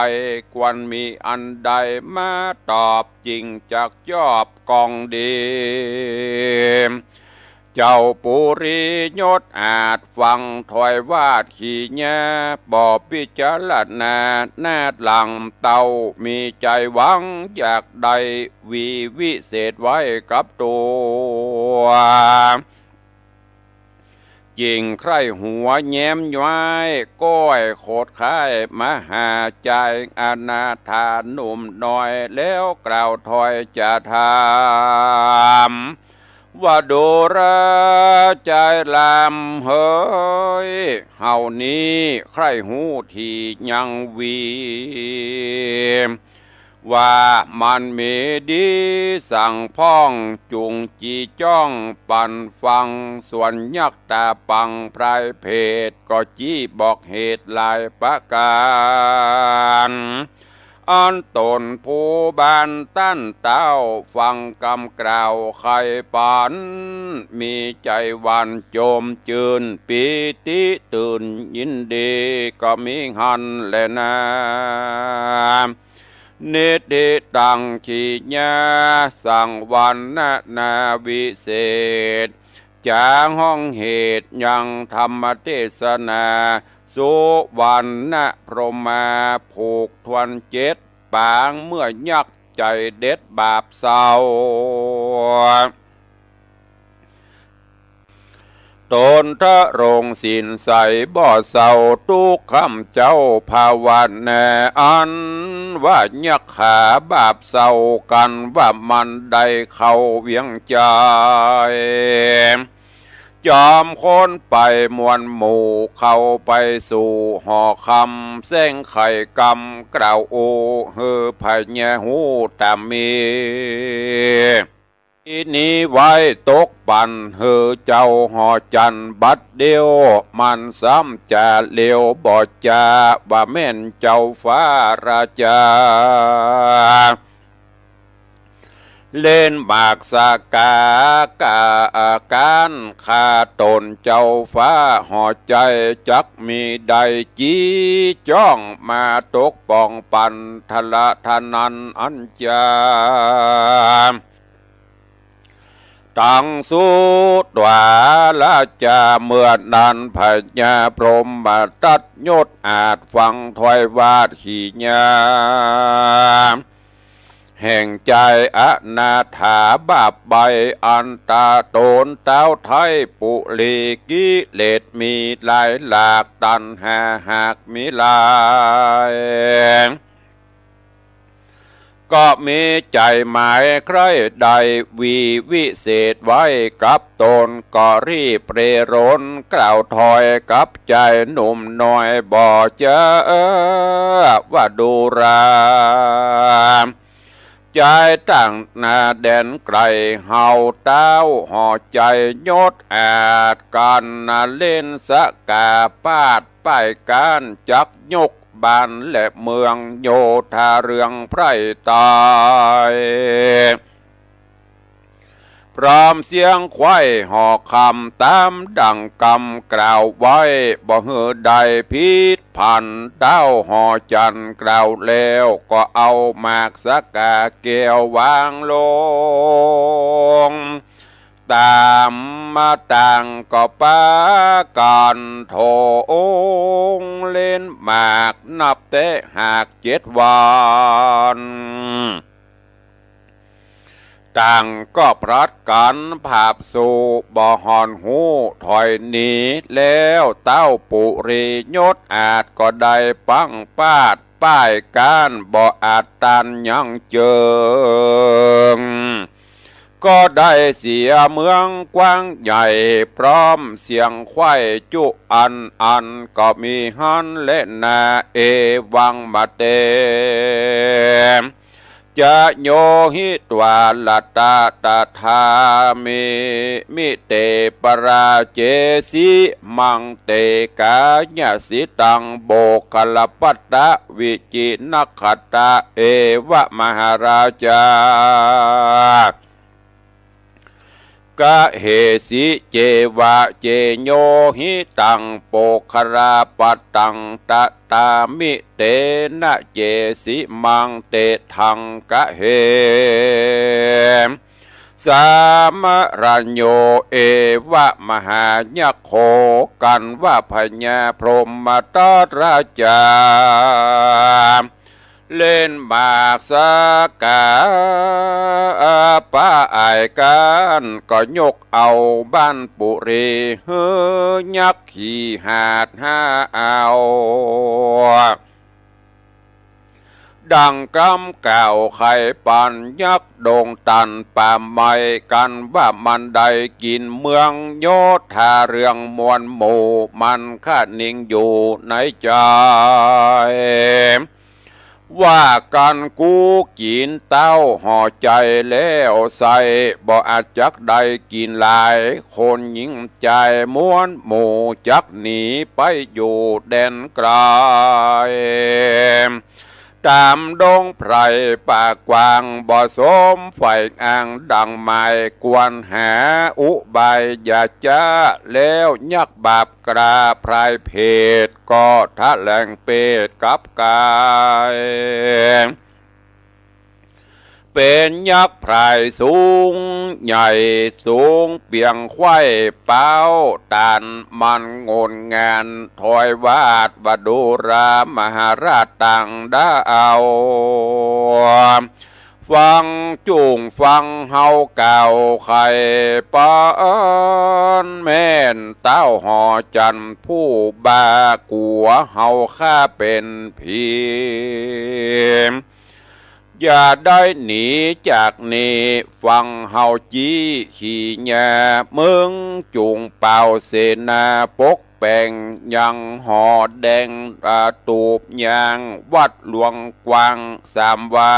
ควรมีอันใดมาตอบ จึงจักจอบกองดี เจ้าปุรียศอาจฟังถ้อยวาดขีญา บ่พิจารณาหน้าหลัง เต้ามีใจ๋หวังอยากได้วีวิเศษไว้กับตั๋ว จึงใคร่หัวแย้มย้าย ก้อยโขดข้ายมหาจาย อนาถาหนุ่มน้อย แล้วกล่าวถ้อยจะถาม ว่าดูราจายลำเหย เฮานี้ใคร่ฮู้ตี้ยังวี ว่ามันมีดีสังพ่อง จุ่งจี้จ้องปันฟัง ส่วนยักษ์ต๋าปังพรายเพศ ก็จี้บอกเหตุหลายประก๋าน อันต๋นผู้บ้านต้านเต้า ฟังกำกล่าวไขปัน มีใจ๋หวั่นจมจื้น ปีติตื่นยินดี ก็มีหั้นแลนา นิธิตังขีญา สังวรรณนาวิเศษ จ๋าฮ้องเหตุยังธรรมเตสนา สุวรรณพรหมาผูกถ้วนเจ็ดปาง เมื่อยักษ์ใจ๋เด็ดบาปเศร้า ต๋นทรงศีลใสบ่เศร้า ตุ๊กค่ำเจ๊าภาวนา อันว่ายักขาบาปเศร้า กันว่ามันได้เข้าเวียงใจ๋ จอมคนไปมวลหมู่ เข้าไปสู่หอคำ แสดงไขกำกล่าวอู้ หื้อพญาฮู้ต๋ามมี ตี้นี้ไว้ตกปัน หื้อเจ้าหอจันทร์บัดเดียว มันซ้ำจะเลวบ่จา ว่าแม่นเจ้าฟ้าราชา เล่นหมากสกากา ก๋านข้าต๋นเจ้าฟ้า หอใจ๋จักมีได้จี๋ จ้องมาตกป้องปั๋น ทะละทะนันอันจา ตังสุตวาราจา เมื่อนั้นพญาพรหมตัตยศอาจ ฟังถ้อยวาดขีญา แห่งจายอนาถาบาปใบ้ อันต๋าต๋นเต้าไท้ปุรี กิเลสมีหลายหลาก ตัณหาหากมีหลาย ก็มีใจ๋หมายใคร่ได้วีวิเศษไว้กับต๋น ก็รีบเร่รนกล่าวถ้อยกับจายหนุ่มน้อย บ่เจอว่าดูรา จายต่างนาแดนไก๋ เฮาเต้าหอใจ๋ยศอาจ กั๋นนาเล่นสกาปาด ป้ายก๋านจักยกบ้านและเมือง โยธาเรื่องไพร่ตาย พร้อมเสียงไขว้หอคำ ต๋ามดั่งกำกล่าวไว้ บ่หื้อได้ผิดผัน เต้าหอจันทร์กล่าวแล้ว ก็เอาหมากสกาแก้ววางลง ต๋ามมาต่างก็ปากั๋นถง เล่นหมากนับแต่หากเจ็ดวัน ต่างก็ผลัดกั๋นผาบสู่ บ่ห่อนฮู้ถอยหนี แล้วเต้าปุรียศอาจ ก็ได้ปังปาด ป้ายก๋านบ่อาจต้านยั้งเจิง ก็ได้เสียเมืองกว้างใหญ่ พร้อมเสียงไขว้จุอันอัน ก็มีหั้นแลนา เอวังมะเต จะโยหิตวารัตตะตะถามิ มิเต ปราเจสิ มังเต กายสิตัง โบคลปัตตะวิจินคตะ เอวะมหาราจา กะเหสิ เจวะ เจโยหิตัง โปคลปัตตัง ตะตามิ เตนะ เจสิมัง เตทัง กะเห สามะระโย เอวะมหายัคโข กั๋นว่าพญาพรหมทัตราจา เล่นหมากสกาปะอ้ายกั๋น ก็ยกเอาบ้านปุรี หื้อยักษ์ขี้หาดหาเอา ดังกำกล่าวใค่ปั๋นยักษ์ดงตันป่าไม้กั๋นว่ามันได้กิ๋นเมืองโยธาเรื่องมวลหมู่มันคะนิงอยู่ในใจ๋ ว่ากั๋นกูกิ๋นเต้าห่อใจ๋แล้วไส้ บ่อาจจักได้กิ๋นหลาย คนหญิงจายมวลหมู่จักหนีไปอยู่แดนไก๋ ต๋ามดงไพรป่ากว้างบ่สมใฝ่อ้างดังหมาย ควรหาอุบายอย่าจ๊า แล้วยักษ์บาปกล้าพรายเพศ ก็ทะแหลงเปรตกับก๋าย เป๋นยักษ์พรายสูงใหญ่สูงเปียงไขว้เป๊า ต้านมันงนงานถอยวาดว่าดูรามหาราชต่างดาว ฟังจุ่งฟังเฮากล่าวใค่ปั๋นแม่น เต้าหอจันทร์ผู้บ่ากั๋วเฮาข้าเป๋นผี อย่าได้หนีจากนี้ ฟังเฮาจี้ขีญา มึงจุ่งเป่าเสนาปกแป๋ง ยังหอแดงอาตูบยางวัดหลวงกว้างสามวา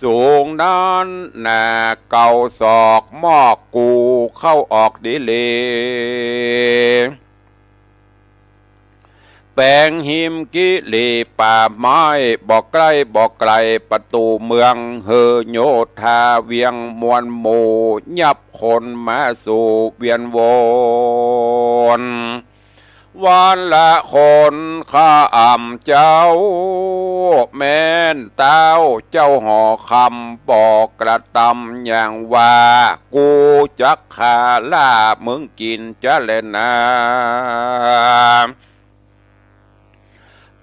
สูงนั้นหนาเก้าศอก มอกกูเข้าออกดีหลี แป๋งฮิมกิรีป่าไม้ บ่ใก้บ่ไก๋ประตู๋เมือง หื้อโยธาเวียงมวลหมู่ ยับคนมาสู่เวียนวน วันละคน ข้าอ่ำเจ้า แม่นเต้าเจ้าหอคำ บ่กระตำอย่างว่า กูจักฆ่าล่ามึงกิ๋นจะแลนา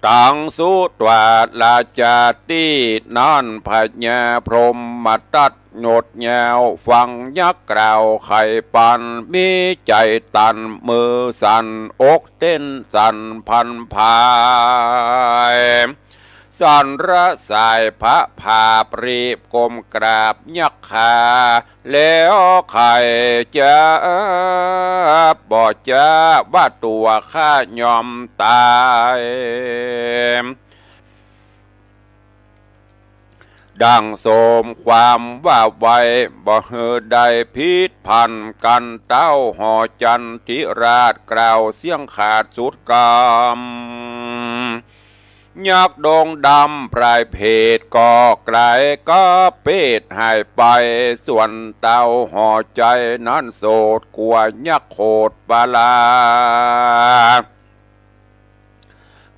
ตังสุตวา ราจาตี้นั้น พญาพรหมตัต โยชน์ยาว ฟังยักษ์กล่าวไขปัน มีใจ๋ตัน มือสั่น อกเต้นสั่นพันผาย สั่นระสายพระผาบ รีบก้มกราบยักขา แล้วใค่จะบ่จ๊า ว่าตั๋วข้ายอมต๋าย ดังสมความว่าไว้ บ่หื้อได้ผิดพันกั๋น เต้าหอจันทิราชกล่าวเสียงขาดสุดกำ ยักษ์ดงดำปลายเพดก็ไก๋กับเปดหายไป ส่วนเต้าหอใจ๋นั้นโสดกั๋วยักษ์โขดปลา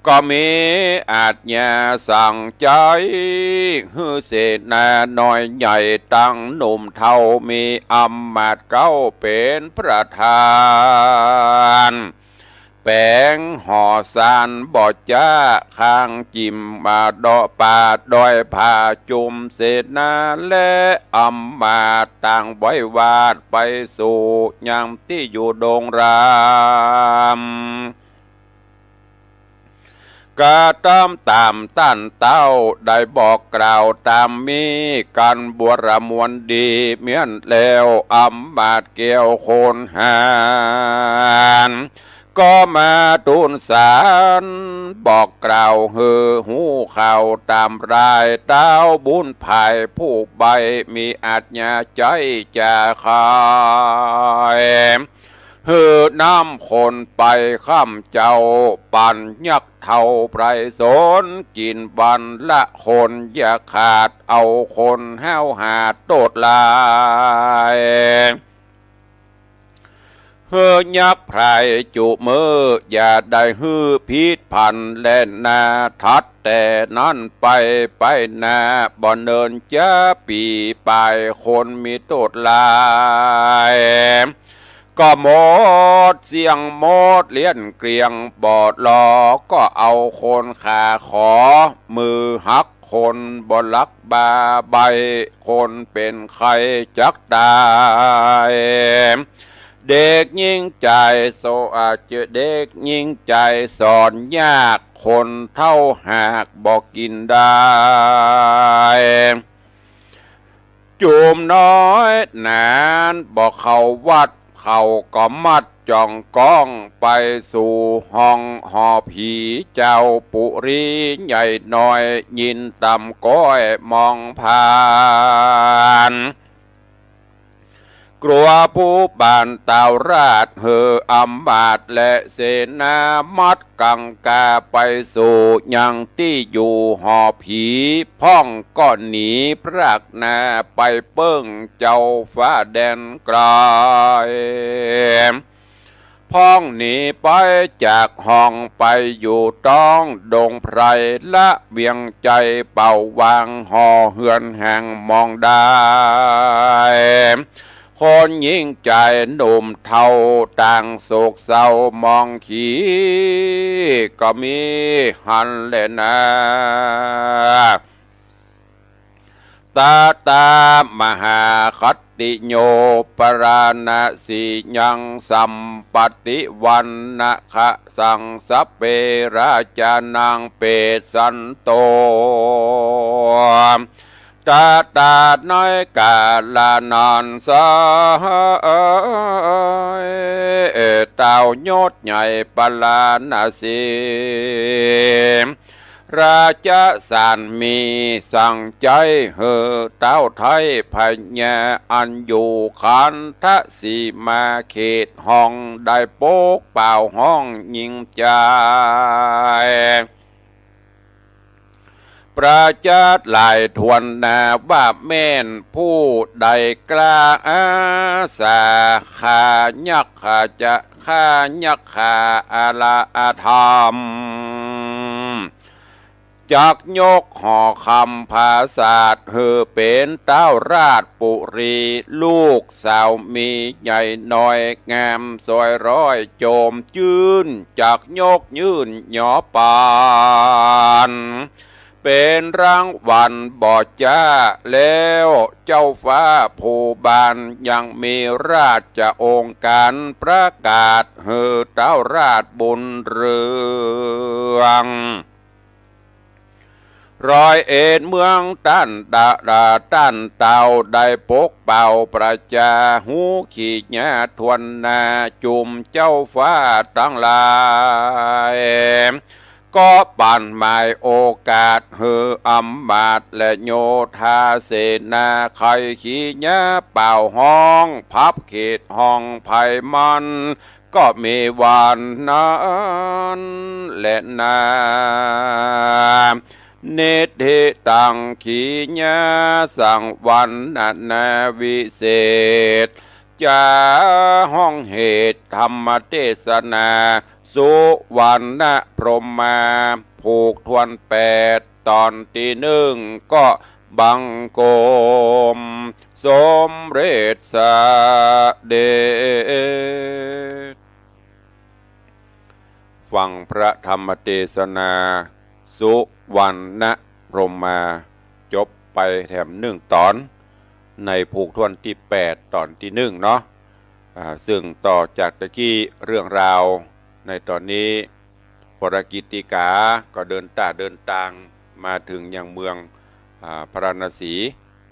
ก็มีอาจญาสั่งใจ๊ หื้อเสนาน้อยใหญ่ตังหนุ่มเฒ่า มีอำมาตย์เก๊าเป๋นประธาน แป๋งหอซานบ่จ๊า คางจิ่มมาเดาะป่าดอยผาจุม เสนาและอำมาตย์ต่างไหว้วาดไปสู่ยังตี้อยู่ดงราม กระตำต๋ามต้านเต้าได้บอกกล่าวต๋ามมี กั๋นบัวระมวลดีเมี้ยนแล้ว อำมาตย์แก้วคนหาญ ก็มาตูนสารบอกกล่าวหื้อฮู้ข่าวต๋ามราย เต้าบุญภายผู้ใบ้มีอาจญาใจ๊จะขาย หื้อน้ำคนไปค่ำเจ้า ปันยักษ์เฒ่าไพรสน กิ๋นวันละคนอย่าขาด เอาคนห้าวหาดโตษหลาย หื้อยักษ์ไพรจุมื้อ อย่าได้หื้อผิดพันแลนา ถัดแต่นั้นไป ไปหน้าบ่เนินจะปี๋ปาย คนมีโตษหลาย ก็หมดเสี้ยงหมดเลี้ยนเกลี้ยง บ่หลอก็เอาคนขาขอ มือหักคนบ่ลักบาใบ้ คนเป๋นไข้จักต๋าย เด็กญิงใจ๋โสอาจจะ เด็กญิงใจ๋สอนยาก คนเฒ่าหากบ่กิ๋นได้ จุมน้อยหนานบ่เข้าวัด เขาก็มัดจ่องก้อง ไปสู่ห้องหอผี เจ้าปุรีใหญ่น้อย ยินต่ำก้อยมองผ่าน กลัวผู้บ้านเต้าราช หื้ออำมาตย์และเสนามัดกั๋งกาไปสู่ยังตี้อยู่หอผี พ่องก็หนีพรากหน้าไปเปิ้งเจ้าฟ้าแดนไก๋ พ่องหนีไปจากห้องไปอยู่ต้องดงไพร ละเวียงใจ๋เป่าวางหอเฮือนแห่งมองได้ คนญิงใจ๋หนุ่มเฒ่าต่างโศกเศร้ามองขี ก็มีหั้นแลนา ตะตามหาคัตติโย ปราณสียังสัมปติวันนะขะสังสะเป ราชานังเปสสันโต ตะตาในกาละนั้นไส้ เต้ายศใหญ่ปราณสี ราชสารมีสั่งใจ๊หื้อต้าวไทยพญาอันอยู่ขันธสีมาเขตห้องได้ปกเป่าฮ้องหญิงจาย ประจักษ์หลายถ้วนหน้าว่าแม่นผู้ใดกล้าอาสาฆ่ายักษ์ จะฆ่ายักษ์ ฆ่าอาละอธรรม จักยกหอคำผาสาทหื้อเป๋นต้าวราชปุรี ลูกสาวมีใหญ่น้อยงามสวยร้อยโจมจื้น จักยกยื่นหยอปาน เป๋นรางวัลบ่จ๊า แล้วเจ้าฟ้าผู้บานยังมีราชองค์การประกาศหื้อต้าวราชบุญเรือง ร้อยเอ็ดเมืองต้านตะ ต้านเต้าได้ปกเป่าประจา ฮู้ขี้หย้าถ้วนหน้าจุมเจ้าฟ้าตังหลาย ก็ปานหมายโอกาสหื้ออำมาตย์และโยธาเสนาใค่ขี้หย้าเป่าฮ้อง พับเขตห้องไพมัน ก็มีวันนั้นแลนา นิธิตัง ขี้หย้าสังวรรณนาวิเศษ จ๋าฮ้องเหตุธรรมเตสนา สุวรรณพรหมา ผูกถ้วนแปด ต๋อนตี้นึ่งก็บังคมสมเร็จเสด็จ ฟังพระธรรมเตสนา สุวรรณพรหมา จบไปแถมนึ่งต๋อน ในผูกถ้วนตี้แปด ต๋อนตี้นึ่งเนาะ อ่า ซึ่งต่อจากตะกี้เรื่องราวในต๋อนนี้ ปรกิตติกาก็เดินต้าเดินตางมาเถิงยังเมือง อ่า พาราณสี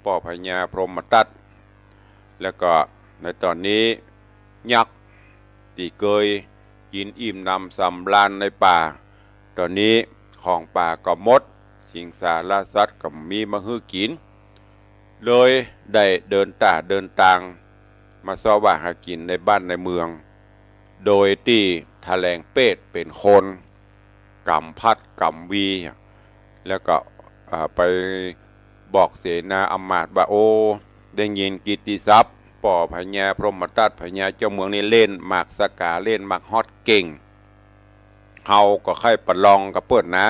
ป้อพญาพรหมทัต แล้วก็ในต๋อนนี้ยักษ์ตี้เกยกิ๋นอิ่มหนำสำราญในป่า ต๋อนนี้ของป่าก็หมด สิงสารสัตว์ก็บ่มีมาหื้อกิ๋น เลยได้เดินต้าเดินตางมาเซาะว่าหากิ๋นในบ้านในเมือง โดยตี้ถแหลงเพศเป๋นคน ก๋ำพัดก๋ำวี แล้วก็ อ่า ไปบอกเสนาอำมาตย์ว่า โอ้ ได้ยินกิตติศัพท์ ป้อพญาพรหมทัต พญาเจ้าเมืองนี่เล่นหมากสาก๋า เล่นหมากฮอตเก่ง เฮาก็ใค่ประลองกับเปิ้นนะ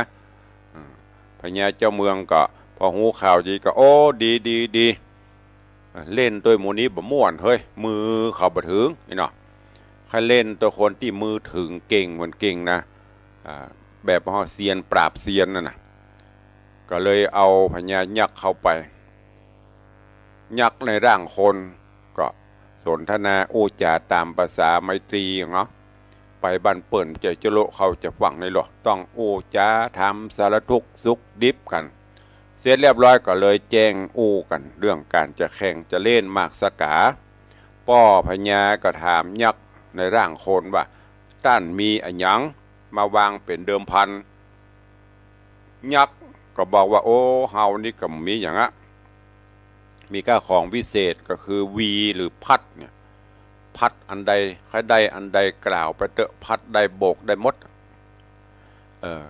อืม พญาเจ้าเมืองก็ พอฮู้ข่าวดีก็ โอ้ ดี ดี ดี เล่นตวยหมู่นี้บ่ม่วน เฮ้ย มือเขาบ่เถิงนี่เนาะ ใค่เล่นตวยคนตี้มือเถิงเก่ง เหมือนเก่งนะ อ่า แบบว่าเซียนปราบเซียนนั่นน่ะ ก็เลยเอาพญายักษ์เข้าไป ยักษ์ในร่างคน ก็สนทนาอู้จ๋าต๋ามประสาไมตรีเนาะ ไปบ้านเปิ้นจะจะโละเข้าจะฟั่งในหรอ ต้องอู้จ๋าถามสารทุกข์สุขดิบกั๋น เสร็จเรียบร้อยก็เลยแจ้งอู้กั๋นเรื่องก๋านจะแข่งจะเล่นหมากสาก๋า ป้อพญาก็ถามยักษ์ในร่างคนว่า ต้านมีอะหยังมาวางเป๋นเดิมพัน ยักษ์ก็บอกว่า โอ้ เฮานี่ก็บ่มีหยังอะ มีก้าของวิเศษก็คือวีหรือพัดเนี่ย พัดอันใดใค่ได้อันใดกล่าวไปเต๊อะ พัดได้โบกได้หมด เออ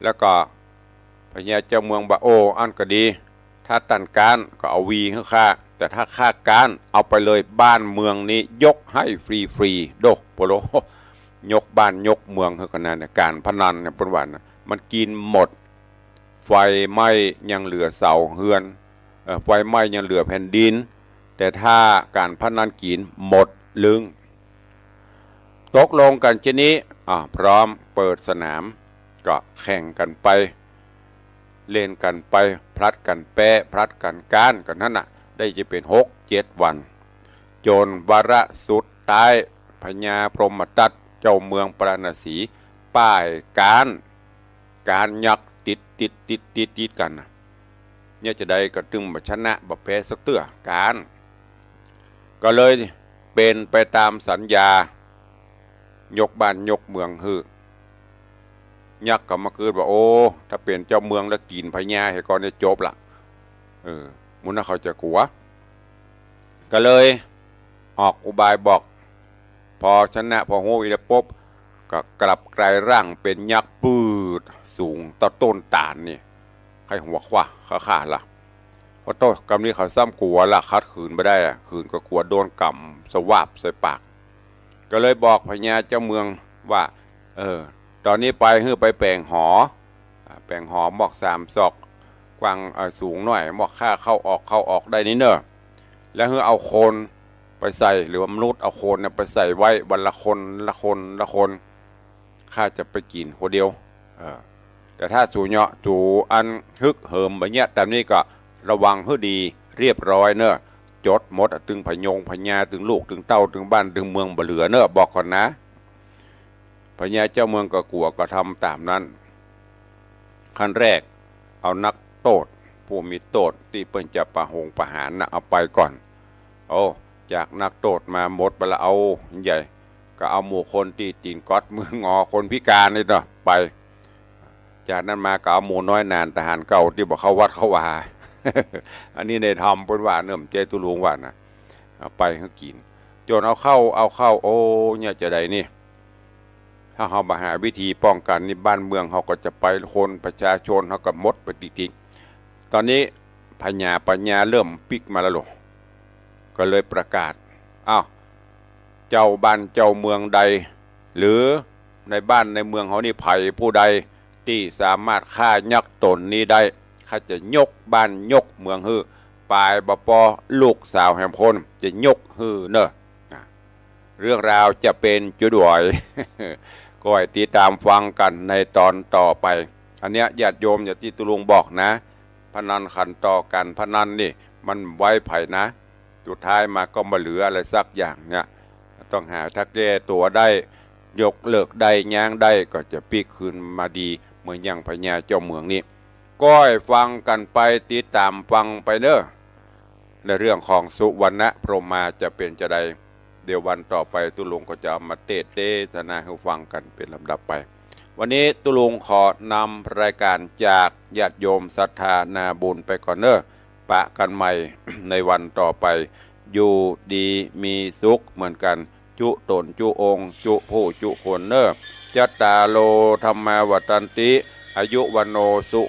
แล้วก็พญาเจ้าเมืองบอก โอ้ อั้นก็ดี ถ้าต้านก๊านก็เอาวีหื้อข้า แต่ถ้าข้าก๊านเอาไปเลย บ้านเมืองนี้ยกหื้อฟรีๆ โด โปโล ยกบ้านยกเมืองหื้อขนาดเนี่ย ก๋านพนันเนี่ยเปิ้นว่านะ มันกิ๋นหมด ไฟไหม้ยังเหลือเสาเฮือน เอ่อ ไฟไหม้ยังเหลือแผ่นดิน แต่ถ้าก๋านพนันกิ๋นหมดลึง ตกลงกั๋นเจ้านี้ อ่า พร้อมเปิดสนาม ก็แข่งกั๋นไป เล่นกั๋นไป ผลัดกั๋นแป๊ ผลัดกั๋นก๊านกั๋นหั้นน่ะ ได้จะเป๋นหกเจ็ดวัน จ๋นวาระสุดท้าย พญาพรหมทัตเจ้าเมืองพาราณสี ป้ายก๊าน ก๊านยักษ์ติดติดติดติดติดกั๋นน่ะ เนี่ยจะใดก็ตึงบ่ชนะบ่แพ้สักเตื้อก๊าน ก็เลยเป๋นไปต๋ามสัญญา ยกบ้านยกเมืองหื้อ ยักษ์ก็มากึ๊ดว่า โอ้ ถ้าเป๋นเจ้าเมืองแล้วกิ๋นพญาเหียก่อนเนี่ยจบละ เออ หมู่นั้นเขาจะกั๋ว ก็เลยออกอุบายบอก พอชนะ พอฮู้อี้แล้วปุ๊บ ก็กลับกลายร่างเป๋นยักษ์ปื๊ด สูงเต้าต้นตาลนี่ ใค่หัวคว้าข้าๆ ละ พอโต้ กำนี้เขาซ้ำกั๋วละ ขัดขืนบ่ได้อะ ขืนก็กั๋วโดนก๋ำสวาบใส่ปาก ก็เลยบอกพญาเจ้าเมืองว่า เออ ต๋อนนี้ไปหื้อไปแป๋งหอ อ่า แป๋งหอมอกสามซอก กว้าง เอ่อ สูงหน้อย มอกข้าเข้าออก เข้าออกได้นี่เน่อ แล้วหื้อเอาคนไปใส่ หรือว่ามนุษย์เอาคนเนี่ยไปใส่ไว้วันละคน ละคน ละคน ข้าจะไปกิ๋นคนเดียว เออ แต่ถ้าสูเนาะ สูอันฮึกเหิมบ่าเยียะต๋ามนี้ก็ระวังหื้อดี เรียบร้อยเน่อ จดหมดอะ ตึงพะยงพญา ตึงลูก ตึงเต้า ตึงบ้าน ตึงเมืองบ่เหลือเน่อ บอกก่อนนะ พญาเจ้าเมืองก็กั๋ว ก็ทำต๋ามนั้น ขั้นแรก เอานักโต้ษ ผู้มีโต้ษตี้เปิ้นจะประหงประหารน่ะ เอาไปก่อน โอ้ จากนักโต้ษมาหมดไปละ เอาใหญ่ ก็เอาหมู่คนตี้ตี๋นก๊อดมืองอ คนพิการนี่เนาะ ไป จากนั้นมาก็เอาหมู่น้อยหน่านทหารเก่าตี้บ่เข้าวัดเข้าวา อันนี้ในธรรมเปิ้นว่าเน่อ บ่ใจ้ตุ๊ลุงว่านะ เอาไปหื้อกิ๋น จ๋นเอาเข้า เอาเข้า โอ้ เนี่ยจะใดนี่ ถ้าเฮาบ่หาวิธีป้องกั๋นนี่ บ้านเมืองเฮาก็จะไป คนประชาชนเฮาก็หมดไปติ๊กๆ ต๋อนนี้พญาปัญญาเริ่มปิ๊กมาแล้วโหละ ก็เลยประกาศ อ้าว เจ้าบ้านเจ้าเมืองใด หรือในบ้านในเมืองเฮานี่ใผผู้ใด ตี้สามารถฆ่ายักษ์ต๋นนี้ได้ ข้าจะยกบ้านยกเมืองหื้อ ป๋ายบ่ปอ ลูกสาวแหมคน จะยกหื้อเน่อ อ่ะ เรื่องราวจะเป๋นจุดไหน ก็ให้ติดต๋ามฟังกั๋นในต๋อนต่อไป อันเนี้ยญาติโยมอย่างตี้ตุ๊ลุงบอกนะ พนันขันต่อก๋านพนันนี่ มันไว้ใผนะ สุดท้ายมาก็บ่เหลืออะไรสักอย่างเนี่ย ต้องหาถ้าแก้ตั๋วได้ ยกเลิกได้ ยั้งได้ ก็จะปิ๊กคืนมาดี เหมือนอย่างพญาเจ้าเมืองนี่ ก็ให้ฟังกั๋นไป ติดต๋ามฟังไปเน่อ ในเรื่องของสุวรรณพรหมาจะเป๋นจะใด เดี๋ยววันต่อไปตุ๊ลุงก็จะเอามาเตสน์เตสนาหื้อฟังกั๋นเป๋นลำดับไป วันนี้ตุ๊ลุงขอนำรายก๋านจากญาติโยมศรัทธานาบุญไปก่อนเน่อ ปะกั๋นใหม่ในวันต่อไป อยู่ดีมีสุขเหมือนกั๋น จุ๊ต๋นจุ๊องค์ จุ๊ผู้จุ๊คนเน่อ จัตตาโร ธัมมา วัฑฒันติ อายุ วัณโณ สุ